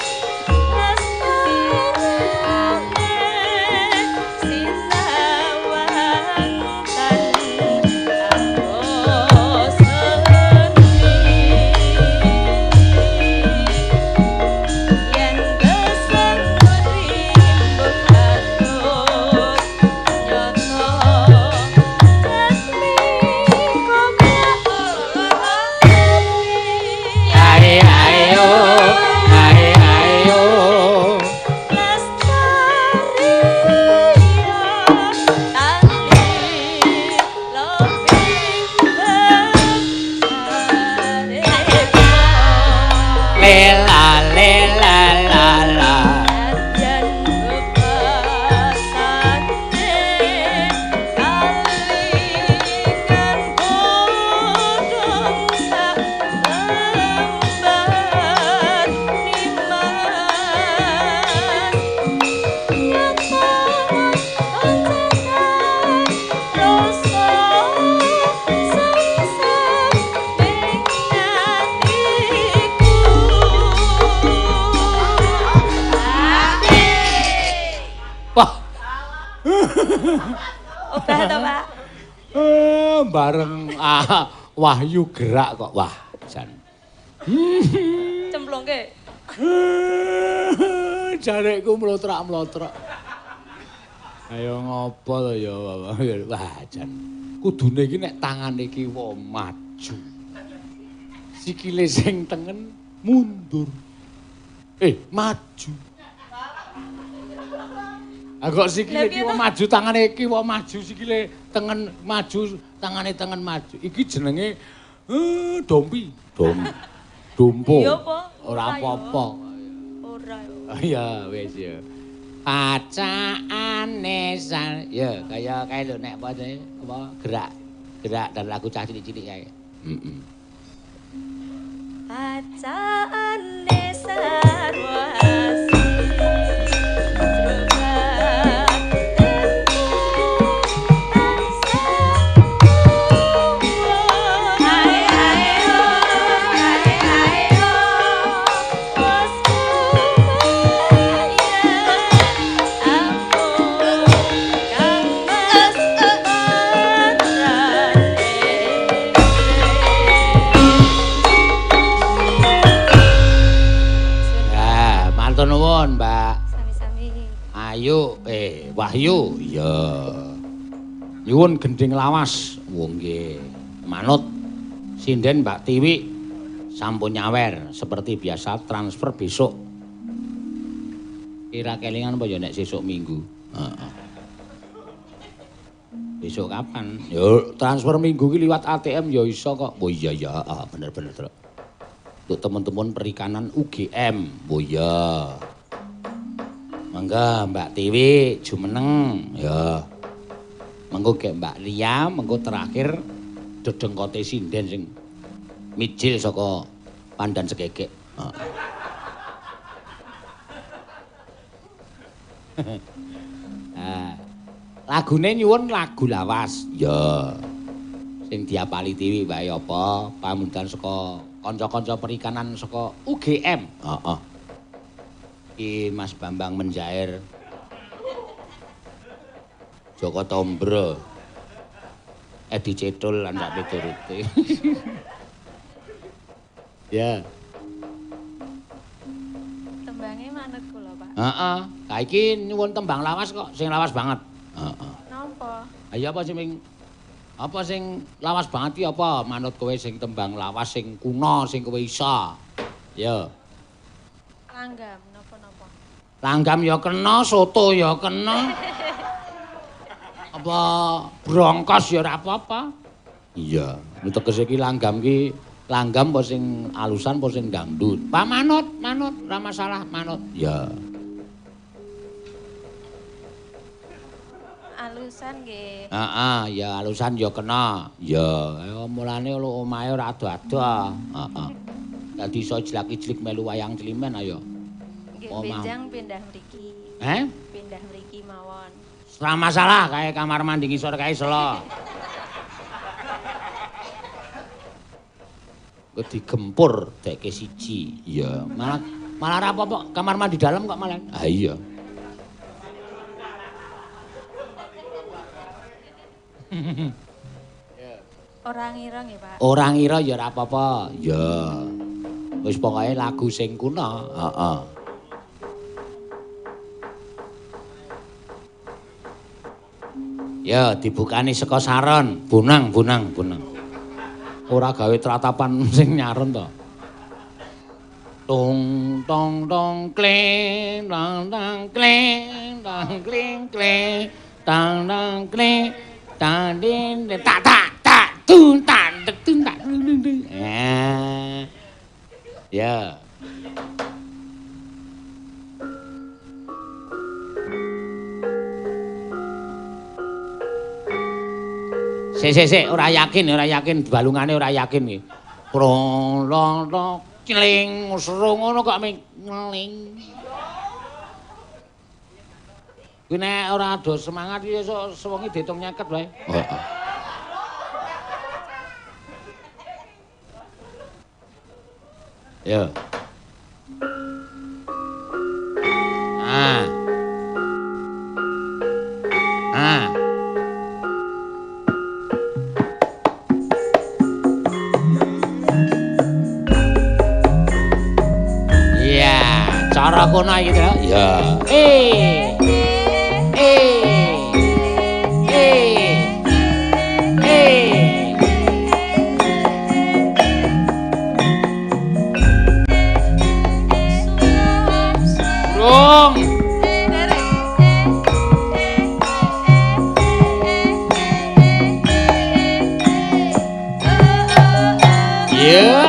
Ae ae oh, ae ae oh. Lela lela la la. Wah, Obah to, Pak? Bareng ah, Wahyu gerak kok. Wah, jan. Cemplungke. Jarekku mlotrak-mlotrak. Ayo ngopo to ya, Wah, jan. Kudune iki nek tangane kiwa maju. Sikile sing tengen mundur. Maju. Ah kok sikile kiwa maju, tangane kiwa maju, sikile tengen maju, tangane tengen maju. Iki jenenge dompi. Dompo. Iya apa? Ora apa-apa. Ora. Iya, wis ya. Pacaane sal ya kaya kae lho nek apa jenenge apa gerak gerak dan lagu cah cilik-cilik kae. Heeh. Pacaane sarwasi. Matur nuwun, Mbak. Sami-sami. Ayu, Wahyu. Iya. Nyuwun gending lawas. Oh nggih. Manut sinden Mbak Tiwi sampun nyawer seperti biasa transfer besok. Kira kelingan apa ya nek sesuk Minggu? Heeh. Besok kapan? Ya transfer Minggu ki liwat ATM ya iso kok. Oh iya ya, heeh, bener-bener, Truk. Untuk teman-teman perikanan UGM. Oh iya. Mangga Mbak Tiwi jumeneng ya. Mengko gek Mbak Ria, mengko terakhir dedengkote sinden sing mijil saka Pandan Sekekek. Nah, lagune nyuwun lagu lawas. Ya. Sing diapali Tiwi wae apa pamundan saka kanca-kanca perikanan saka UGM. Heeh. Iki Mas Bambang Menjair. Joko Tombro. Edi Cetul lan sak piturute. Ya. Tembange manut kula, Pak. Heeh. Lah iki nyuwun tembang lawas kok, sing lawas banget. Heeh. Napa? Ayo apa sing apa sing lawas banget iki apa manut kowe sing tembang lawas sing kuno sing kowe isa. Ya. Langgam napa-napa? Langgam ya kena, soto ya kena. Apa brongkos ya ora apa-apa. Iya, tegese iki langgam ki langgam apa sing alusan apa sing dangdut. Pak manut, manut, ora masalah, manut. Ya. Alusan nggih. Heeh, ya alusan ya kena. Ya, mulane omahe ora ado-ado. Heeh. Dadi iso jlak-ijlik melu wayang climen ayo. Nggih, benjang pindah mriki. Eh? Pindah mriki mawon. Ora masalah kae kamar mandi ngisor kae selo. Kok digempur deke siji. Iya, malah malah ora apa-apa kamar mandi dalam kok malah. Ah iya. Ora ngira nggih, Pak. Ora ngira ya ora apa-apa. Ya. Wis pokoke lagu sing kuno. Heeh. Ya dibukani saka saron, bunang bunang bunang. Ora gawe tratapan sing nyaron to. Tong tong tong kling tang tang kling tang kling kling tang tang kling tang din tak tak tak tun tak tun tak tun tun. Ya. Sik sik sik ora yakin balungane ora yakin iki. Prong long long cling seru ngono kok ming ngeling. Kuwi nek ora ado semangat iki esuk sewengi diitung 50 wae. Heeh. Ya. Ah. Ah. Iya, cara kono iki to. Ya. Eh. Eh. Eh. Eh. Rung. Iya.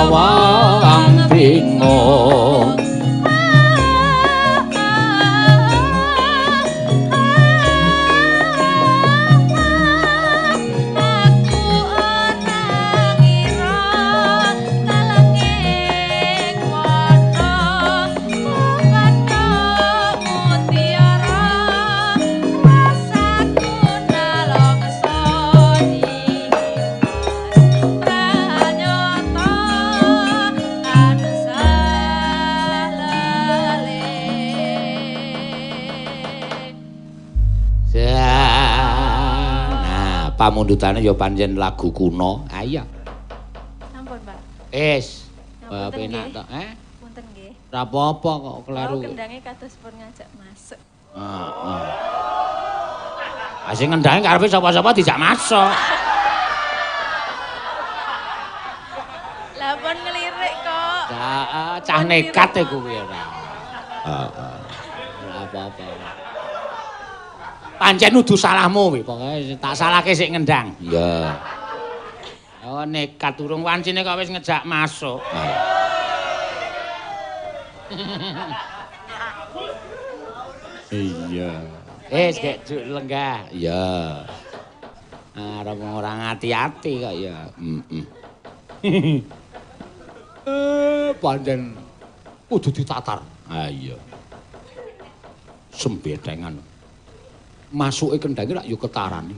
Wong bingung. Aku ora ngira talenging wana kepethuk mutiara rasaku nalongso dimas pranyata Nah, pamundhutane ya pancen lagu kuno. Ah iya. Sampun, Pak. Wis. Penak tok, eh? Punten nggih. Ora apa-apa kok kleru. Oh, kendange kados pun ngajak masuk. Heeh. Ah sing ngendange karepe sapa-sapa dijak masuk. Lah pun ngelirik kok. Heeh, cah nekat e kuwi ora. Heeh. Ora apa-apa. Pancen udu salahmu kuwi, pokoke tak salahke sik ngendang. Iya. Oh nekat urung wancine kok wis ngejak masuk. Iya. Gek lenggah. Iya. Arep ora ngati-ati kok ya. Heeh. Pancen kudu ditatar. Ha iya. Sembedengan. Masuke kendhange lak ya ketarane.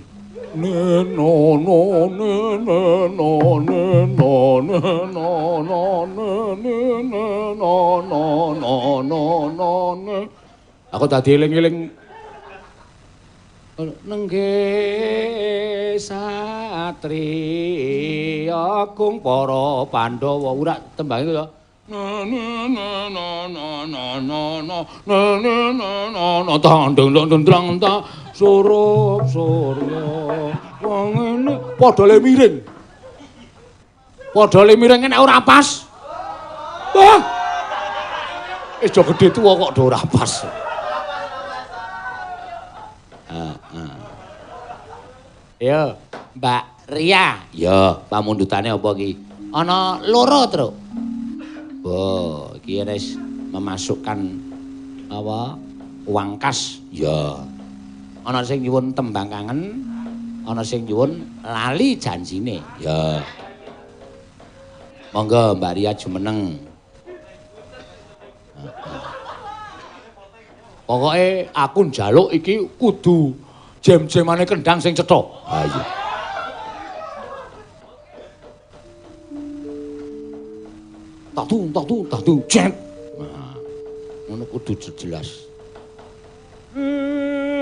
Ne no no ne ne no ne no ne no no ne ne no no no no no ne. Aku dadi eling-eling nengge satriya kung para Pandhawa ora tembange to. Na na na na na na na na na na na tandang tandang ta surup surya wong ngene padha le miring. Padha le miring nek ora pas. Wah. Wis do gedhe tuwa kok do ora pas. Heeh. Yo, Mbak Ria. Yo, pamundhutane apa iki? Ana loro, Truk. Oh, iki wis memasukkan apa? Uang kas. Ya. Ana sing nyuwun tembang kangen, ana sing nyuwun lali janjine. Ya. Monggo Mbak Ria jumeneng. Pokoke aku njaluk iki kudu jem-jemane kendang sing cetha. Ha iya. Tak tu tak tu jet. Nah, ngono kudu jelas.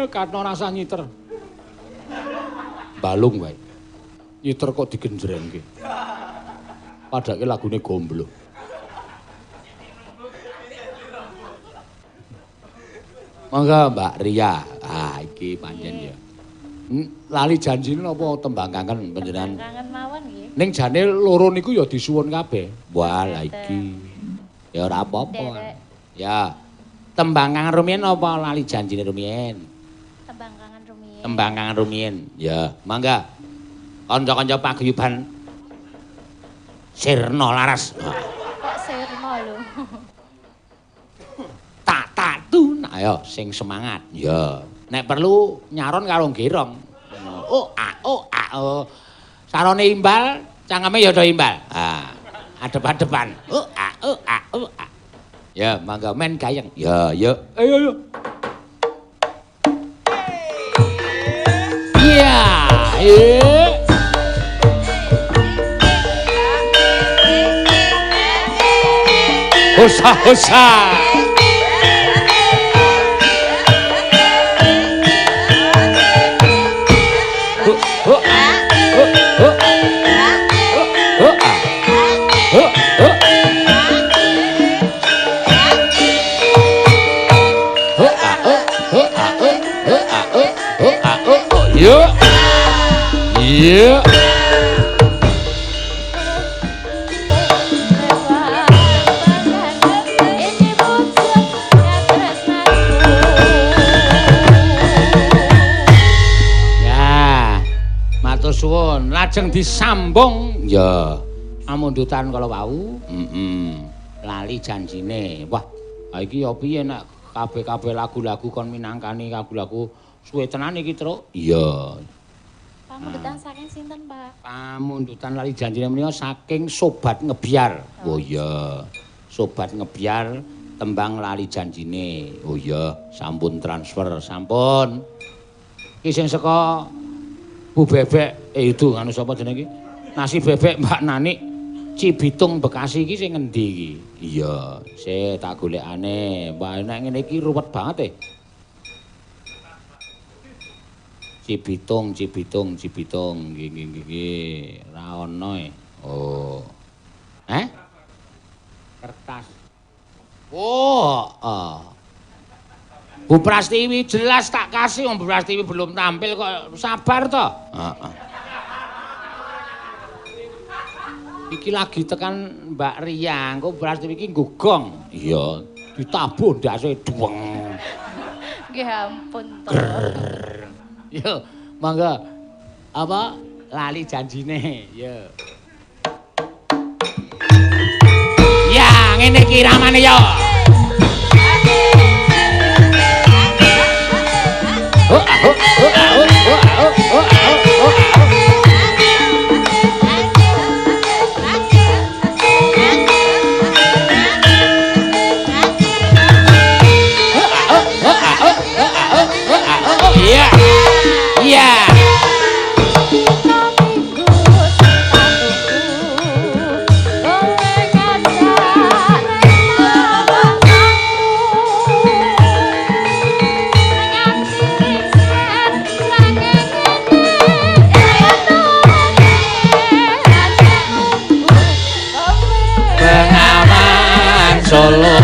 Karena rasa nyiter. Balung wae. Nyiter kok digenjrengke. Padake lagune gomblo. Monggo Mbak Ria. Ah iki pancen ya. Lali janjine napa tembang kangen panjenengan? Kangen mawon nggih. Ning jane loro niku ya disuwun kabeh. Wah, lah iki. Ya ora apa-apa. Ya. Tembang kangen rumiyin apa lali janjine rumiyin? Tembang kangen rumiyin. Tembang kangen rumiyin. Ya, mangga. Kanca-kanca paguyuban Sirna Laras. Kok Sirna lho. Tak tak tun. Ayo sing semangat. Ya. Nek perlu nyaron karo gerong. Oh a oh a oh. Sarone imbal, cangkeme ya do imbal. Ah, adep-adepan. Oh a oh a oh a. Ya, mangga men gayeng. Ya, ya. Ayo ayo. Iya, iya. Hosa hosa. Yo. Iya. Ya. Matur suwun. Lajeng disambung ya. Amundutan kala wau. Heeh. Lali janjine. Wah, ha iki ya piye nek kabeh-kabeh lagu-lagu kon minangkani lagu-lagu suwe tenan iki, Truk. Iya. Pamundutan saking sinten, Pak? Pamundutan lali janjine menika saking Sobat Ngebyar. Oh iya. Sobat Ngebyar tembang lali janjine. Oh iya, sampun transfer, sampun. Iki sing saka Bu Bebek, itu anu sapa jenenge iki? Nasi Bebek Mbak Nanik Cibitung Bekasi iki sing ngendi iki? Iya, sik tak golekane. Wah, nek ngene iki ruwet banget e. Cibitung, Cibitung, Cibitung. Nggih, nggih, nggih. Ra ono e. Oh. Eh? Kertas. Oh, oh. Bu Prastiwi jelas tak kasih, wong Bu Prastiwi belum tampil kok, sabar toh. Heeh. Iki lagi tekan Mbak Ria, engko Bu Prastiwi iki nggo gong. Iya, ditabuh ndase duweng. Nggih ampun to. Yo, monggo. Apa lali janjine? Yo. Ya, ngene iki ramane yo. Oh, oh, oh, oh, oh, oh, oh, oh, oh. Iya. Iya. Bengawan Solo.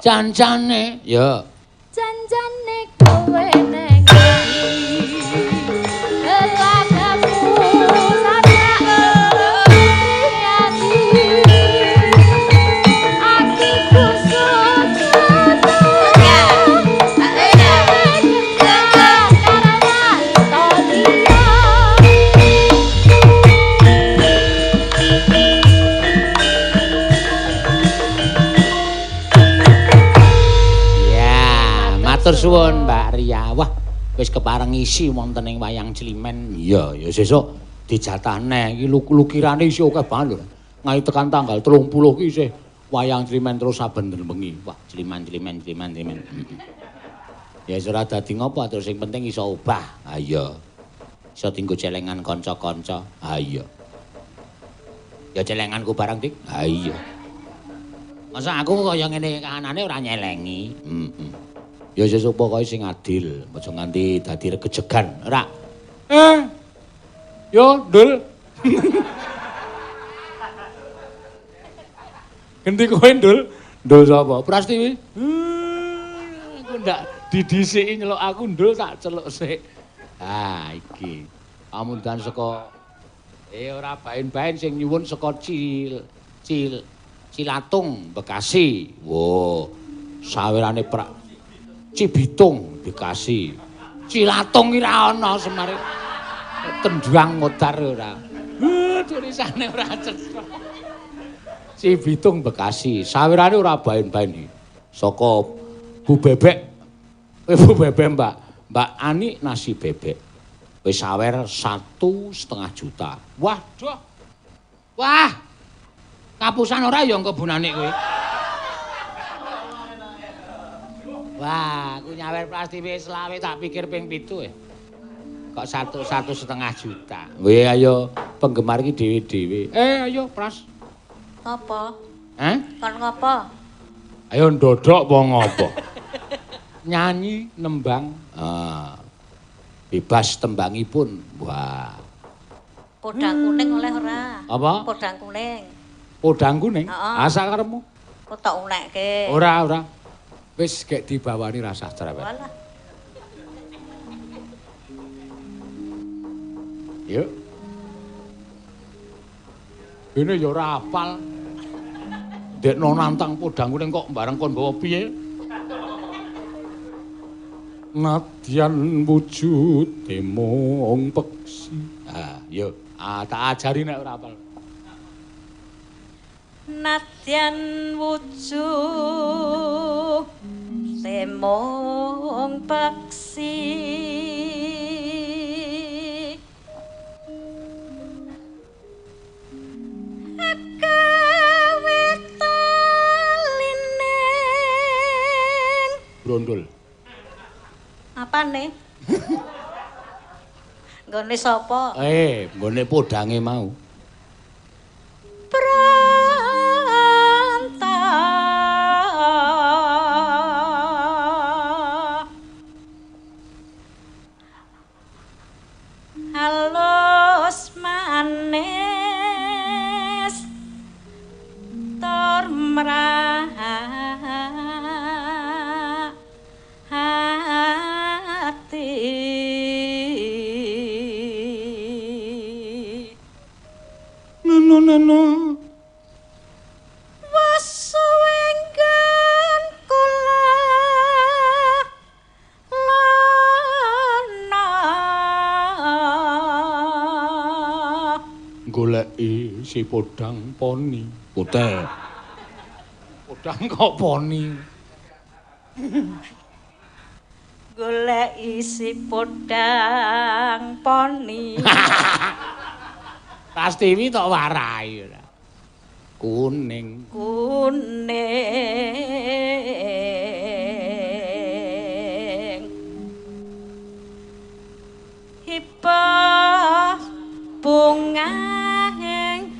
Janjane ya janjane kowe neng lelakamu sak ati atiku Matur suwun Mbak Ria. Wah, wis kepareng isi wonten ing wayang Climen. Iya, ya sesuk dijatah neh. Iki lukirane isih akeh banget lho. Nganti tekan tanggal 30 ki isih wayang Climen terus saben bengi. Wah, Climan Climen Climan Climen. Ya wis ora dadi ngopo, terus sing penting iso obah. Ha iya. Iso dinggo celengan kanca-kanca. Ha iya. Ya celenganku barang, Dik. Ha iya. Masa aku kaya ngene kahanane ora nyelengi. Heeh. Ya sesuk pokoke sing adil, aja nganti dadi regejegan, ora. Yo, Ndul. Ganti kowe, Ndul. Ndul sapa? Prastiwi. Aku ndak didhisiki nyeluk aku, Ndul, tak celuk sik. Ah, iki. Pamundan saka ora baen-baen sing nyuwun saka Cil Cil Cilatung Bekasi. Wo, sawerane prak Cibitung Bekasi. Cilatung ki ra ana semare. Tendang modar ora. Tulisane ora cetha. Cibitung Bekasi. Sawerane ora baen-baen iki. Saka Bu Bebek. Bu Bebek Mbak. Mbak Ani nasi bebek. Wis sawer 1,5 juta. Waduh. Wah. Kapusan ora ya engko Bu Nanik kowe. Wah, aku nyawer Prastiwi selawe tak pikir ping 7 ya. Kok 1,5 juta. Weh, ayo penggemar iki dhewe-dhewe. Ayo Pras. Ngopo? Hah? Kon ngopo? Ayo ndodok apa ngopo? Nyanyi nembang. Ah. Bebas tembangipun. Wah. Podang kuning oleh ora? Apa? Podang kuning. Podang kuning? Heeh. Asa karepmu? Kok tak unekke. Ora, ora. Wis gek dibawani rasah cerewet. Walah. Yuk. Ini ya ora hafal. Dekno nantang podang kuning kok bareng kon bawa piye? Nadyan wujude mung peksi. Ah, yo, tak ajari nek ora apal. Nadyan wujude mung peksi. Brondol. Apane? Nggone sapa? Nggone podange mau. Pranta. Halus manis tur mrah hati. Neno neno wasuwenggan kula lana goleki si podang poni putih. Podang kok poni. Goleki si podang poni. Prastiwi tok warai ora. Kuning. Kuning. Hibah bunga ing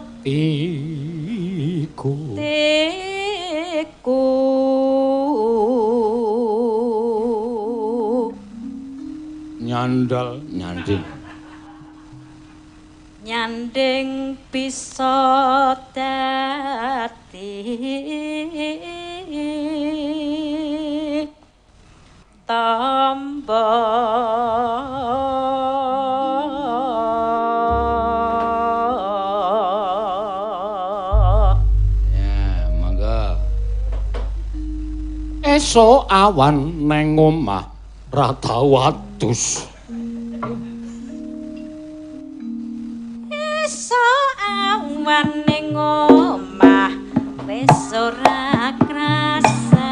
hatiku. Tiku. Nyandal nyanding. Nyanding bisa dadi tamba. Ya, mangga. Esuk awan neng omah ra tau adus. Esuk awan ning omah wis ora krasa.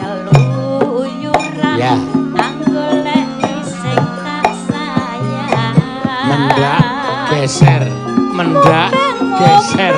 Keluyuran ya. Anggoleki sing tak sayang. Mendak geser, mendak geser.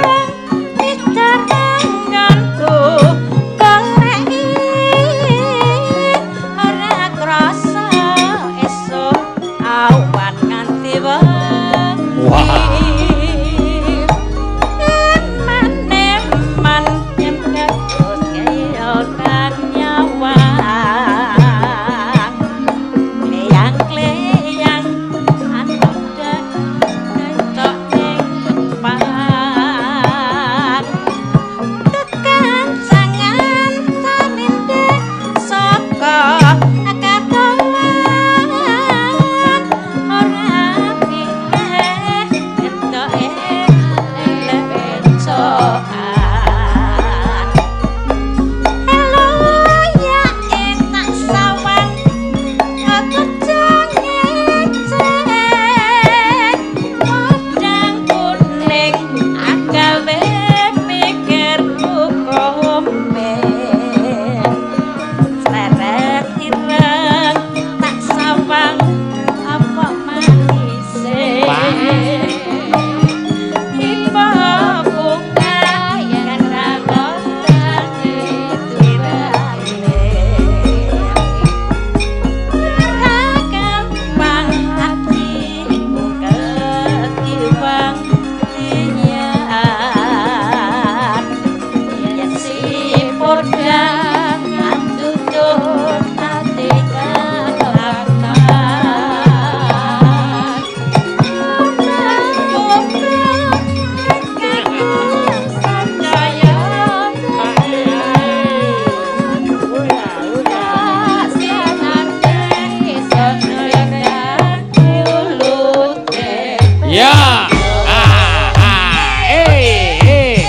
Ya. Ah, ah, eh, eh.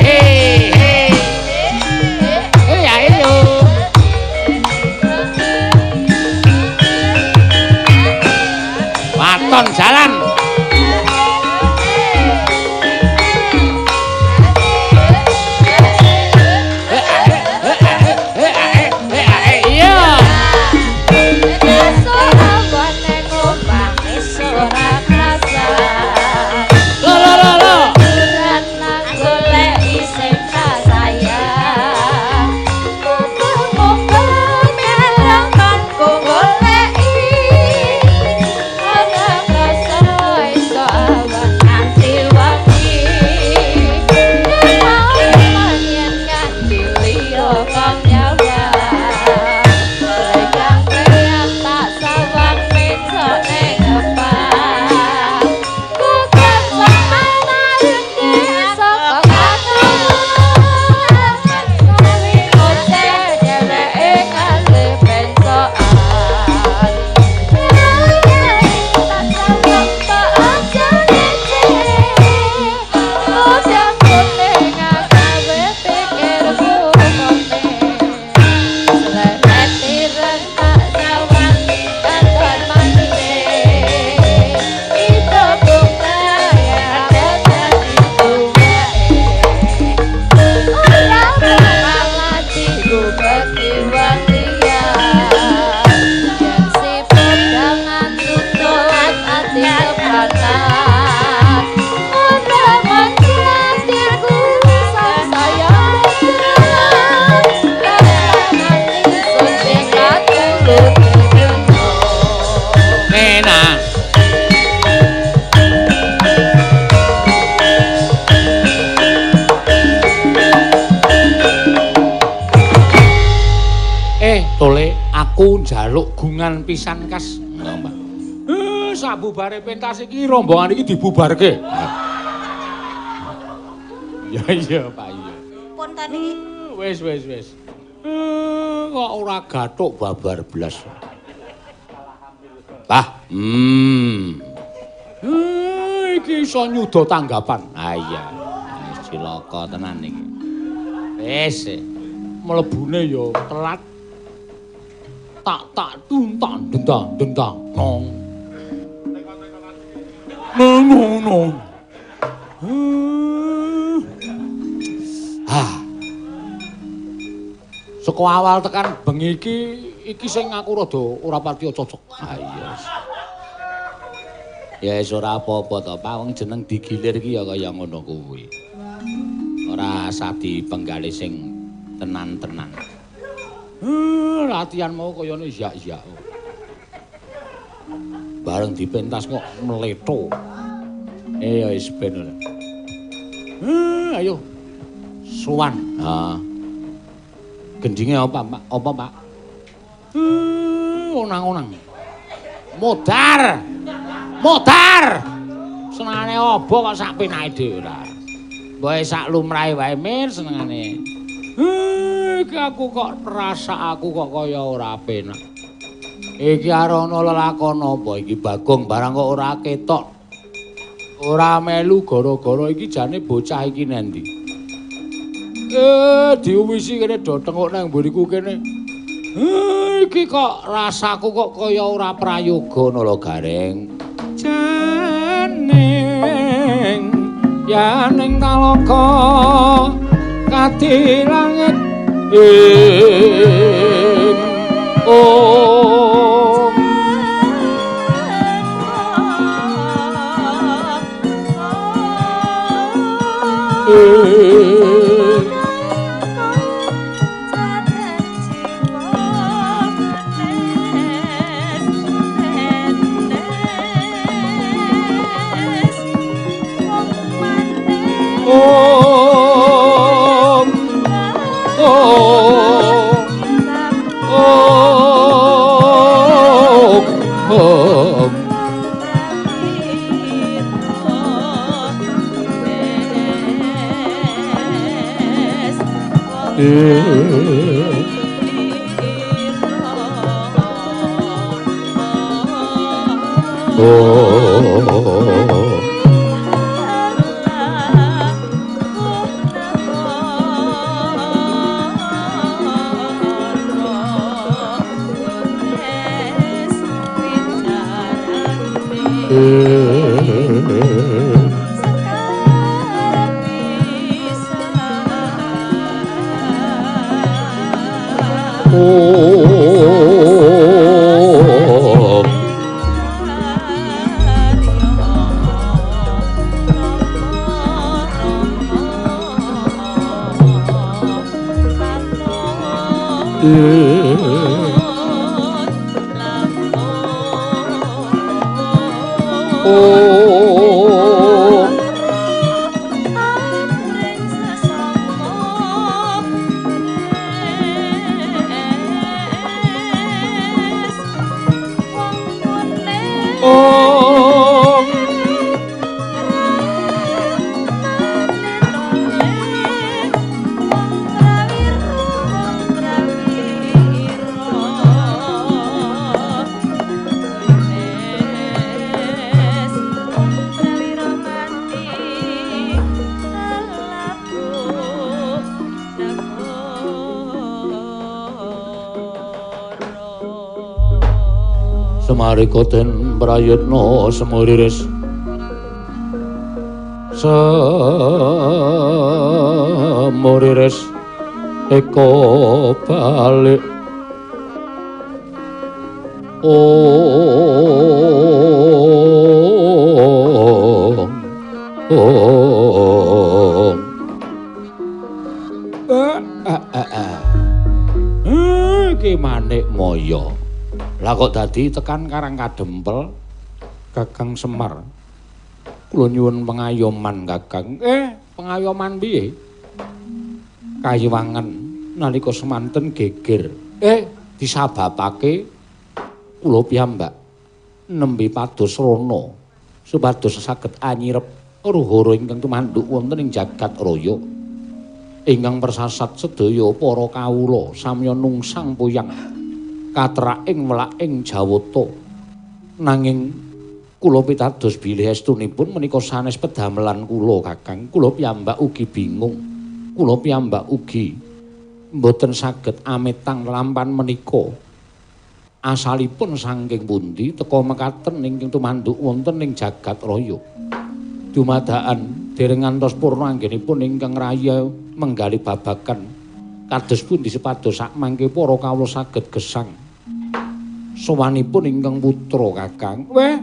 Eh, eh. Aku njaluk gungan pisan kas. Ngono, Pak. Sabubare pentas iki rombongan iki dibubarke. Ya iya, Pak, iya. Pun ta niki. Wis wis wis. Kok ora gathuk babar blas. Lah, iki iso nyuda tanggapan. Ah iya. Wis cilaka tenan iki. Wis mlebune ya telat. Tak tak tuntang dentang dentang nong. Nong nong nong. Ah. Saka awal tekan bengi iki iki sing aku rada ora pati cocok. Ah iya. Ya wis ora apa-apa to, Pak. Wong jeneng digilir iki ya kaya ngono kuwi. Ora usah dipenggalih sing tenan-tenan. Latihan mau kayane yak-yak. Bareng dipentas kok mletho. Ya wis ben ora. Ayo. Sowan. Ha. Gendinge apa, Pak? Apa, Pak? Onang-onang. Modar. Modar. Senengane apa kok sak penake dhewe ora. Mboke sak lumrahe wae Mir senengane. Iki aku kok rasa aku kok kaya ora penak. Iki arana lelakon apa iki Bagong barang kok ora ketok. Ora melu gara-gara iki jane bocah iki nendi. Diwisi kene do tengok nang mburiku kene. Iki kok rasaku kok kaya ora prayoga ngono lho Gareng. Janing yaning taloka kadi langit ing om. Om Om Om Om. Oh. Semarika den prayitna semuriris semuriris eka balik om om iki manik moyo. Lah kok dadi tekan Karang Kadempel Kakang Semar. Kula nyuwun pengayoman Kakang. Pengayoman piye? Kayiwangan nalika semanten geger. Disababake kula piyambak nembe pados rana supados saged anyirep ruhara ingkang tumanduk wonten ing jagat raya. Ingkang persasat sedaya para kawula samya nungsang puyang katraking welaking Jawata. Nanging kula pitados bilih estunipun menika sanes pedamelan kula Kakang. Kula piyambak ugi bingung. Kula piyambak ugi mboten saged ametang lampan menika. Asalipun saking pundi teka mekaten ingkang tumanduk wonten ing jagat raya. Dumadakan dereng ngantos purna anggenipun ingkang raya menggali babagan kados pundi supados sakmangke para kawula saged gesang. Sowanipun ingkang putra Kakang. Weh,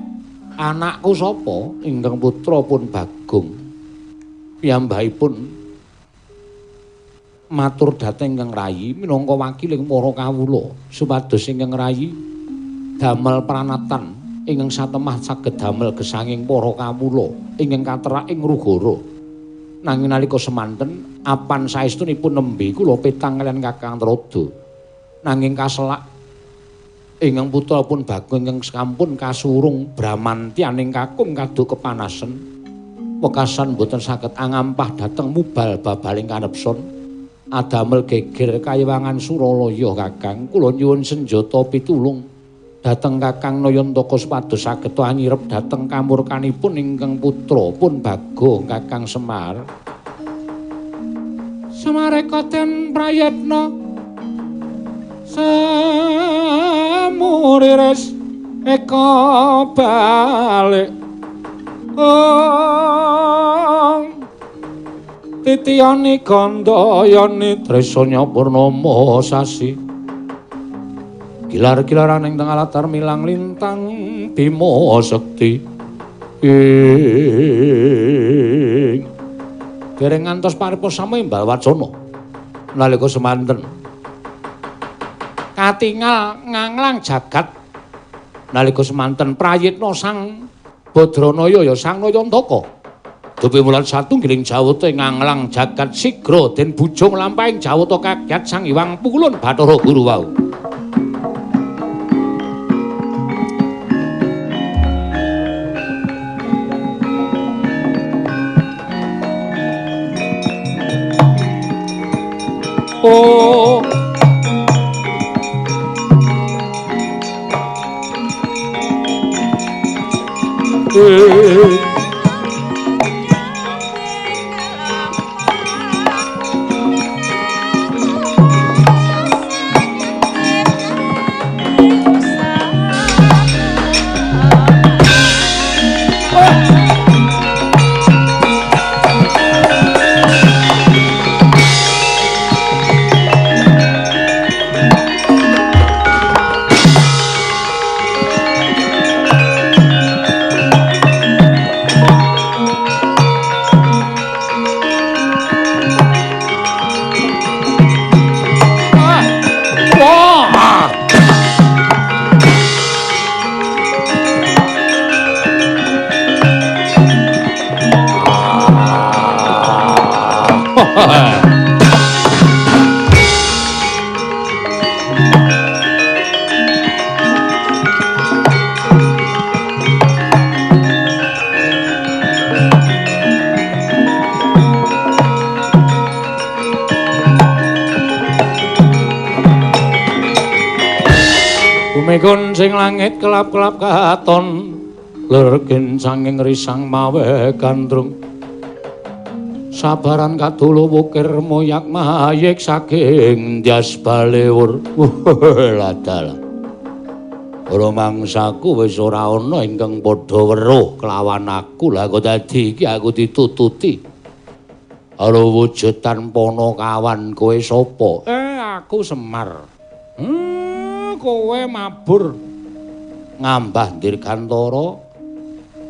anakku sapa? Ingkang putra pun Bagong. Piyambakipun matur dhateng ingkang rayi minangka wakiling para kawula supados ingkang rayi damel pranatan ingkang satemah saged damel gesanging para kawula ingkang katerak ing Rugara. Nanging nalika semanten apan saestunipun nembe kula petang kaliyan Kakang Trada. Nanging kaselak ingkang putra pun Bagong ingkang sampun kasurung bramantyaning kakung kaduk kepanasen. Wekasan boten saged angampah dhateng mubal babaling kanepson. Adamel geger kayiwangan Suralaya Kakang. Kula nyuwun senjata pitulung dhateng Kakang Nayantaka supados saged anyirep dhateng kamurkanipun ingkang putra pun Bagong Kakang Semar. Semareka den prayitna samuriris eka balik ong titiyani gandayani tresanya purnama sasi gilar-gilaran ing tengah latar milang lintang Bima Sekti ing dereng ngantos paripurna samimbal wacana nalika semanten katingal nganglang jagat nalika semanten prayitna Sang Badranaya ya Sang Nayantaka. Dupi wulan satunggiling Jawata nganglang jagat sigra den bujung lampahing Jawata kagyat Sang Hyang Pulun Bathara Guru wau. Oh, Sing langit kelap-kelap katon lergen sanging risang mawe gandrung sabaran kadulu wukir moyak mayik saking ndyas balewur. Ladal rumangsaku wis ora ana ingkang padha weruh kelawan aku. Lah kok dadi iki aku ditututi karo wujud tanpa ana kawan. Kowe sapa? Aku Semar. Kowe mabur ngambah dirgantara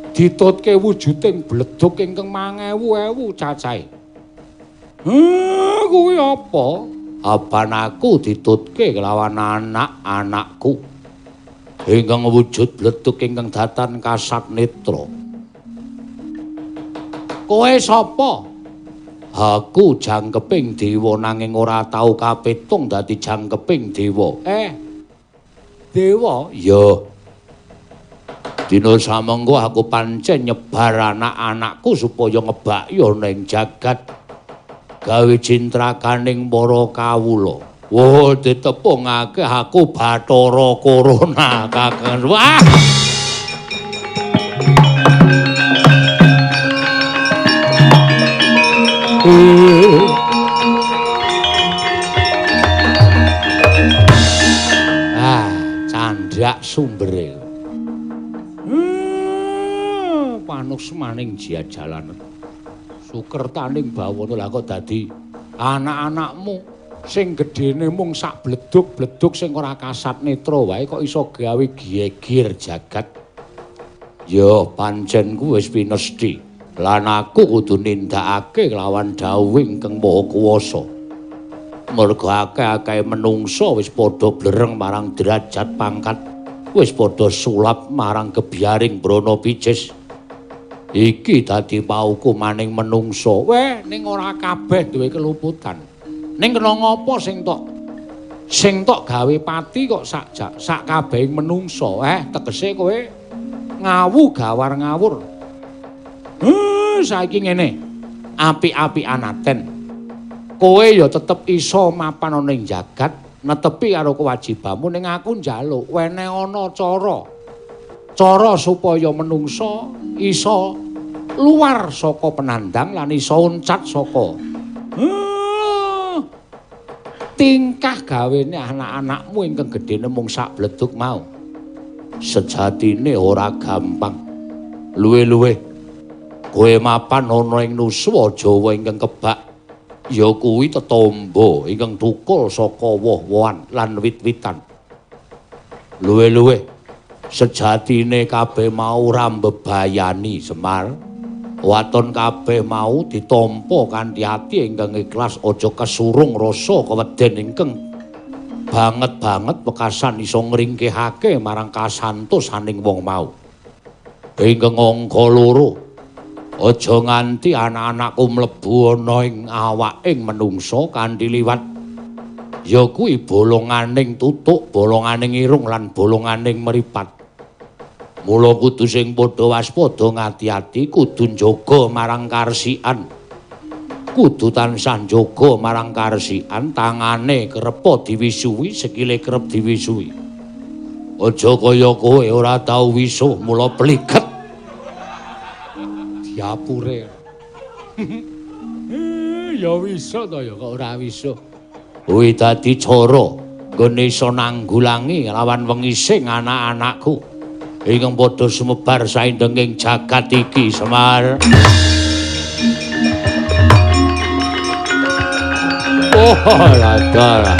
ditutke wujuding bledug ingkang mangewu-ewu cacahe. Kuwi apa? Apan aku ditutke kelawan anak-anakku ingkang wujud bledug ingkang datan kasat netra. Kowe sapa? Aku jangkeping dewa nanging ora tau kapitung dadi jangkeping dewa. Dewa. Ya. Dina samengko aku pancen nyebar anak-anakku supaya ngebaki ana ing jagat gawe cintrakaning para kawula. Wah, ditepungake aku Bathara Corona Kakang. Wah. Ah, candhak sumbere. Panuksmaning jajalan. Sukertaning bawana lah kok dadi anak-anakmu sing gedene mung sak bledug-bledug sing ora kasat netra wae kok iso gawe geger jagat. Ya pancen ku wis pinesthi. Lan aku kudu nindakake kelawan dawuh ingkang Maha Kuwasa. Merga akeh-akehe menungsa wis padha blereng marang derajat pangkat, wis padha sulap marang gebyaring brana picis. Iki dadi paukumaning menungsa. Weh, ning ora kabeh duwe keluputan. Ning kena ngapa sing tok gawe pati kok sak kabehing menungsa. Tegese kowe ngawu gawar ngawur. Saiki ngene. Apik-apikan aten. Kowe ya tetep iso mapan ana ing jagat, netepi karo kewajibanmu, ning aku njaluk wene ana cara. Cara supaya menungsa iso luar saka penandang lan iso uncat saka tingkah gawene anak-anakmu ingkang gedene mung sak bledug mau. Sejatine ora gampang. Luwe-luwe kowe mapan ana ing nuswa Jawa ingkang kebak ya kuwi tetombo ingkang thukul saka woh-wohan lan wit-witan. Luwe-luwe sejatine kabeh mau ora mbebayani Semar. Waton kabeh mau ditampa kanthi ati ingkang ikhlas, aja kesurung rasa keweden ingkang banget-banget wekasan iso ngringkihake marang kasantosaning wong mau. Ingkang angka loro, aja nganti anak-anakku mlebu ana ing awaking menungsa kanthi liwat ya kuwi bolonganing tutuk, bolonganing irung lan bolonganing mripat. Mula kudu sing padha waspada ngati-ati, kudu njaga marang karsikan. Kudu tansah njaga marang karsikan, tangane kerep diwisuhi, sikile kerep diwisuhi. Aja kaya kowe ora tau wisuh, mula pliket. Diapure. Ya wisuh to ya kok ora wisuh. Kuwi dadi cara nggone iso nanggulangi lawan wengising anak-anakku ingkang padha sumebar saindenging jagat iki Semar. Oh, lha.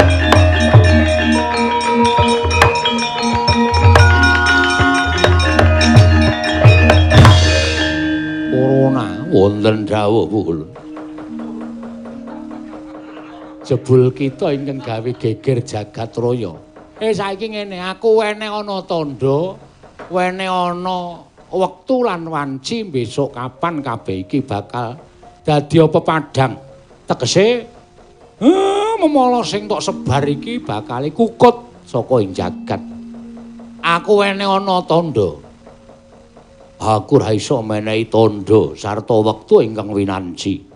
Corona wonten dawuh Bu. Jebul kita ingkang gawe geger jagat raya. Saiki ngene, aku wene ana tandha, wene ana wektu lan wanci besok kapan kabeh iki bakal dadi pepadhang. Tegese memala sing tok sebar iki bakal kukut saka ing jagat. Aku wene ana tandha. Aku ora iso menehi tandha sarta wektu ingkang winanci.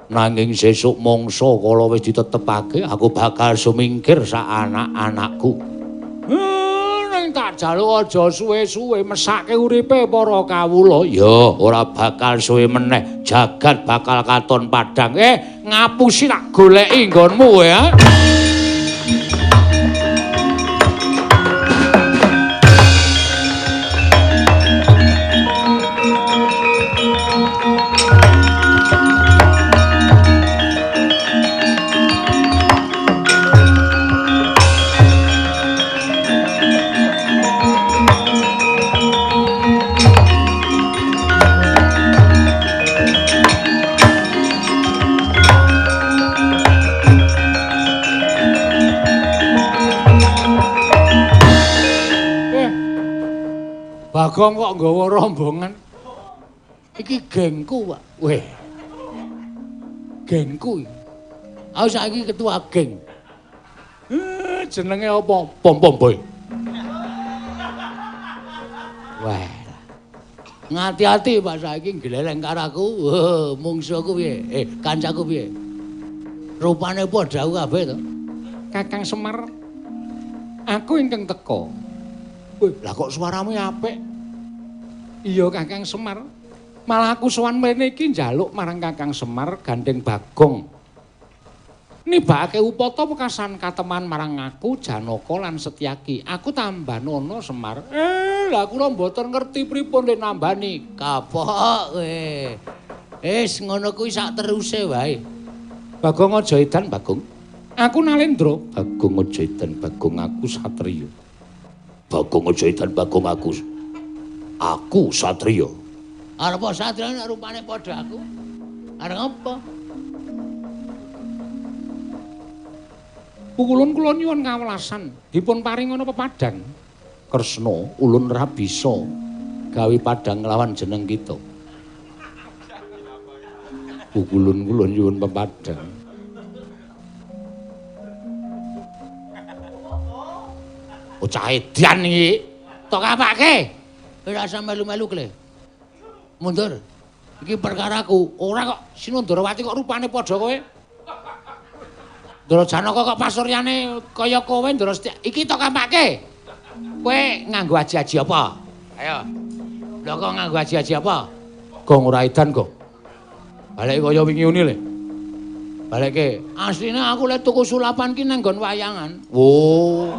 Nanging sesuk mangsa kala wis ditetepake aku bakal sumingkir sak anak-anakku. Ning tak jaluk aja suwe-suwe mesake uripe para kawula. Ya, ora bakal suwe meneh, jagat bakal katon padhang. Ngapusi tak goleki nggonmu ya. Bagong kok nggawa rombongan. Iki gengku, Pak. Weh. Gengku iki. Aku saiki ketua geng. Jenenge apa? Pom-pom boy. Wah. Ngati-ati Pak saiki gleleng karo aku. Mungsuhku piye? Kancaku piye? Rupane padha aku kabeh to. Kakang Semar, aku ingkang teka. Wih, lah kok suaramu apik? Iya Kakang Semar. Malah aku sowan mrene iki njaluk marang Kakang Semar gandeng Bagong. Nibakake upata wekasan kateman marang aku Janaka lan Setyaki. Aku tambah nono Semar. Lah kula mboten ngerti pripun le nambani. Kapok kowe. Wis ngono kuwi sak teruse wae. Bagong aja edan Bagong. Aku Nalendra. Bagong aja edan Bagong, aku satriya. Bagong aja edan Bagong, aku. Aku satriya. Arep satriya nek rupane padha aku. Arep apa? Pukulun kula nyuwun kawelasan, dipun paringana pepadang. Kresna, ulun ra bisa gawe padang nglawan jeneng kita. Pukulun kula nyuwun pepadang. Bocah edan iki. Tok apake? Ora usah melu-melu kle. Mundur. Iki perkaraku. Ora kok Sinundarawati kok rupane padha kowe. Ndara Janaka kok pasuryane kaya kowe Ndara Setyaki. Iki tok apake? Kowe nganggo aji-aji apa? Ayo. Lho kok nganggo aji-aji apa? Gong ora edan, Gong. Baleke kaya wingi uni le. Baleke. Asline aku le tuku sulapan ki nang nggon wayangan. Oh.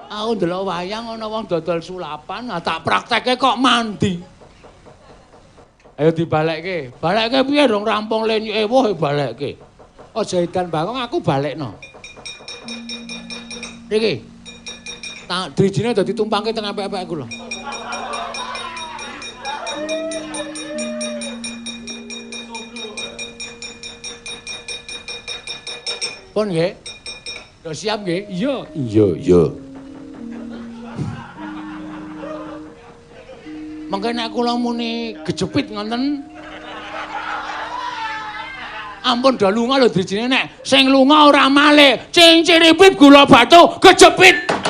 Aku ndelok wayang ana wong dodol sulapan, nah tak praktekke kok mandi. Ayo dibalekke. Balekke piye dong rampung le ewuh balekke. Aja edan Bagong, aku balekno. Riki. Tak drijine dadi tumpangke teng apik-apik aku lho. Pun nggih. Do siap nggih? Iya. Iya, iya. Mengke nek kula muni gejepit ngoten. Ampun do lunga lho drijine nek sing lunga ora malih. Cinciripit gula batu gejepit.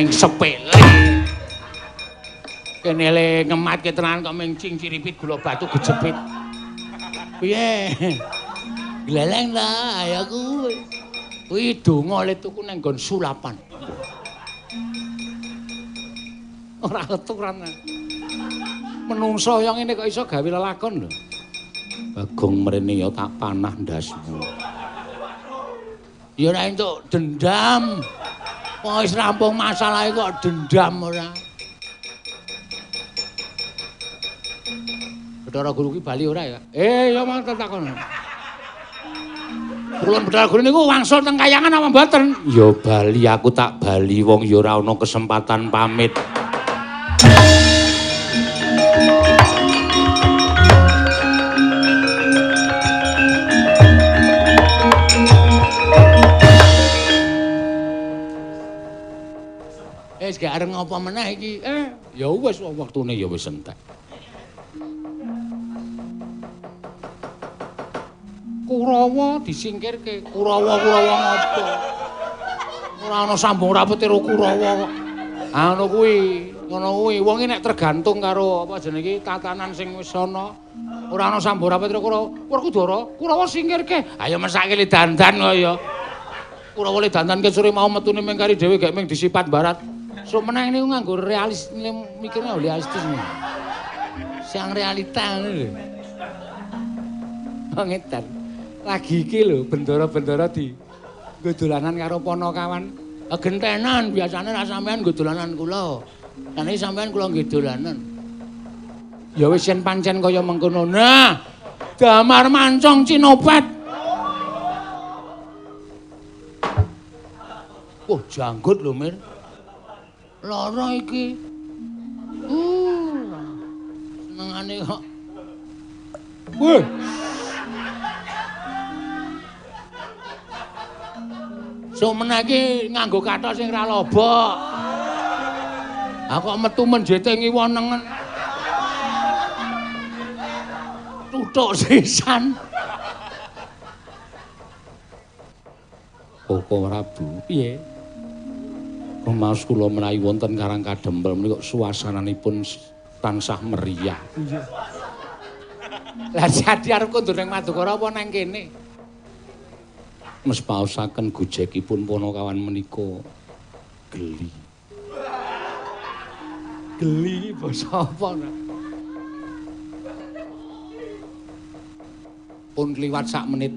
Sepele. Kene le ngematke tenan kok ming cinciripit gula batu gejepit. Piye? Gleleng ta ayo kuwi. Kuwi donga le tuku nang nggon sulapan. Ora keturan. Menungso yang ngene kok iso gawe lelakon lho. Bagong mrene ya tak panah ndasmu. Ya ora entuk dendam. Wong wis rampung masalahe kok dendam ora. Bathara Guru ki bali ora ya? Ya mau takon. Kulon Bathara Guru niku wangsul teng kayangan apa mboten? Ya bali, aku tak bali wong ya ora ana kesempatan pamit. Wis gak arep ngopo meneh iki. Ya wis wektune ya wis entek. Kurawa disingkirke. Kurawa-kurawa ngopo? Ora ana sambung rapete karo Kurawa kok. Ah ngono kuwi, ngono kuwi. Wong iki nek tergantung karo apa jenenge iki tatanan sing wis ana. Ora ana sambung rapete karo Kurawa. Werkudara, Kurawa singkirke. Ayo mesake le dandan kok ya. Kurawa le dandan ke sore mau metune ming kari dhewe gek ming disipat barat. Sok meneh niku nganggo realis, mikirnya realistis nih. Siang realita ngono lho. Wong edan. Lagi iki lho bendara-bendara di nggo dolanan karo Panakawan. Gentenan biasane ra sampean nggo dolanan kula. Saniki sampean kula nggih dolanan. Ya wis yen pancen kaya mengkono. Nah, damar mancong Cinopet. Wah, janggut lho, Mir. Lara iki. Senengane kok. Weh. Sok meneh iki nganggo kathok sing ra lobok. Aku kok metu menjete ngiwa nengen. Tutuk sisan. Koko Prabu, piye? Rumaos kula menawi wonten Karang Kadempel menika suasananipun tansah meriah. Lah jadi arep kondur ning Madukara apa nang kene? Mespaosaken gojekipun Panakawan menika geli. Geli basa apa? Pun kliwat sak menit.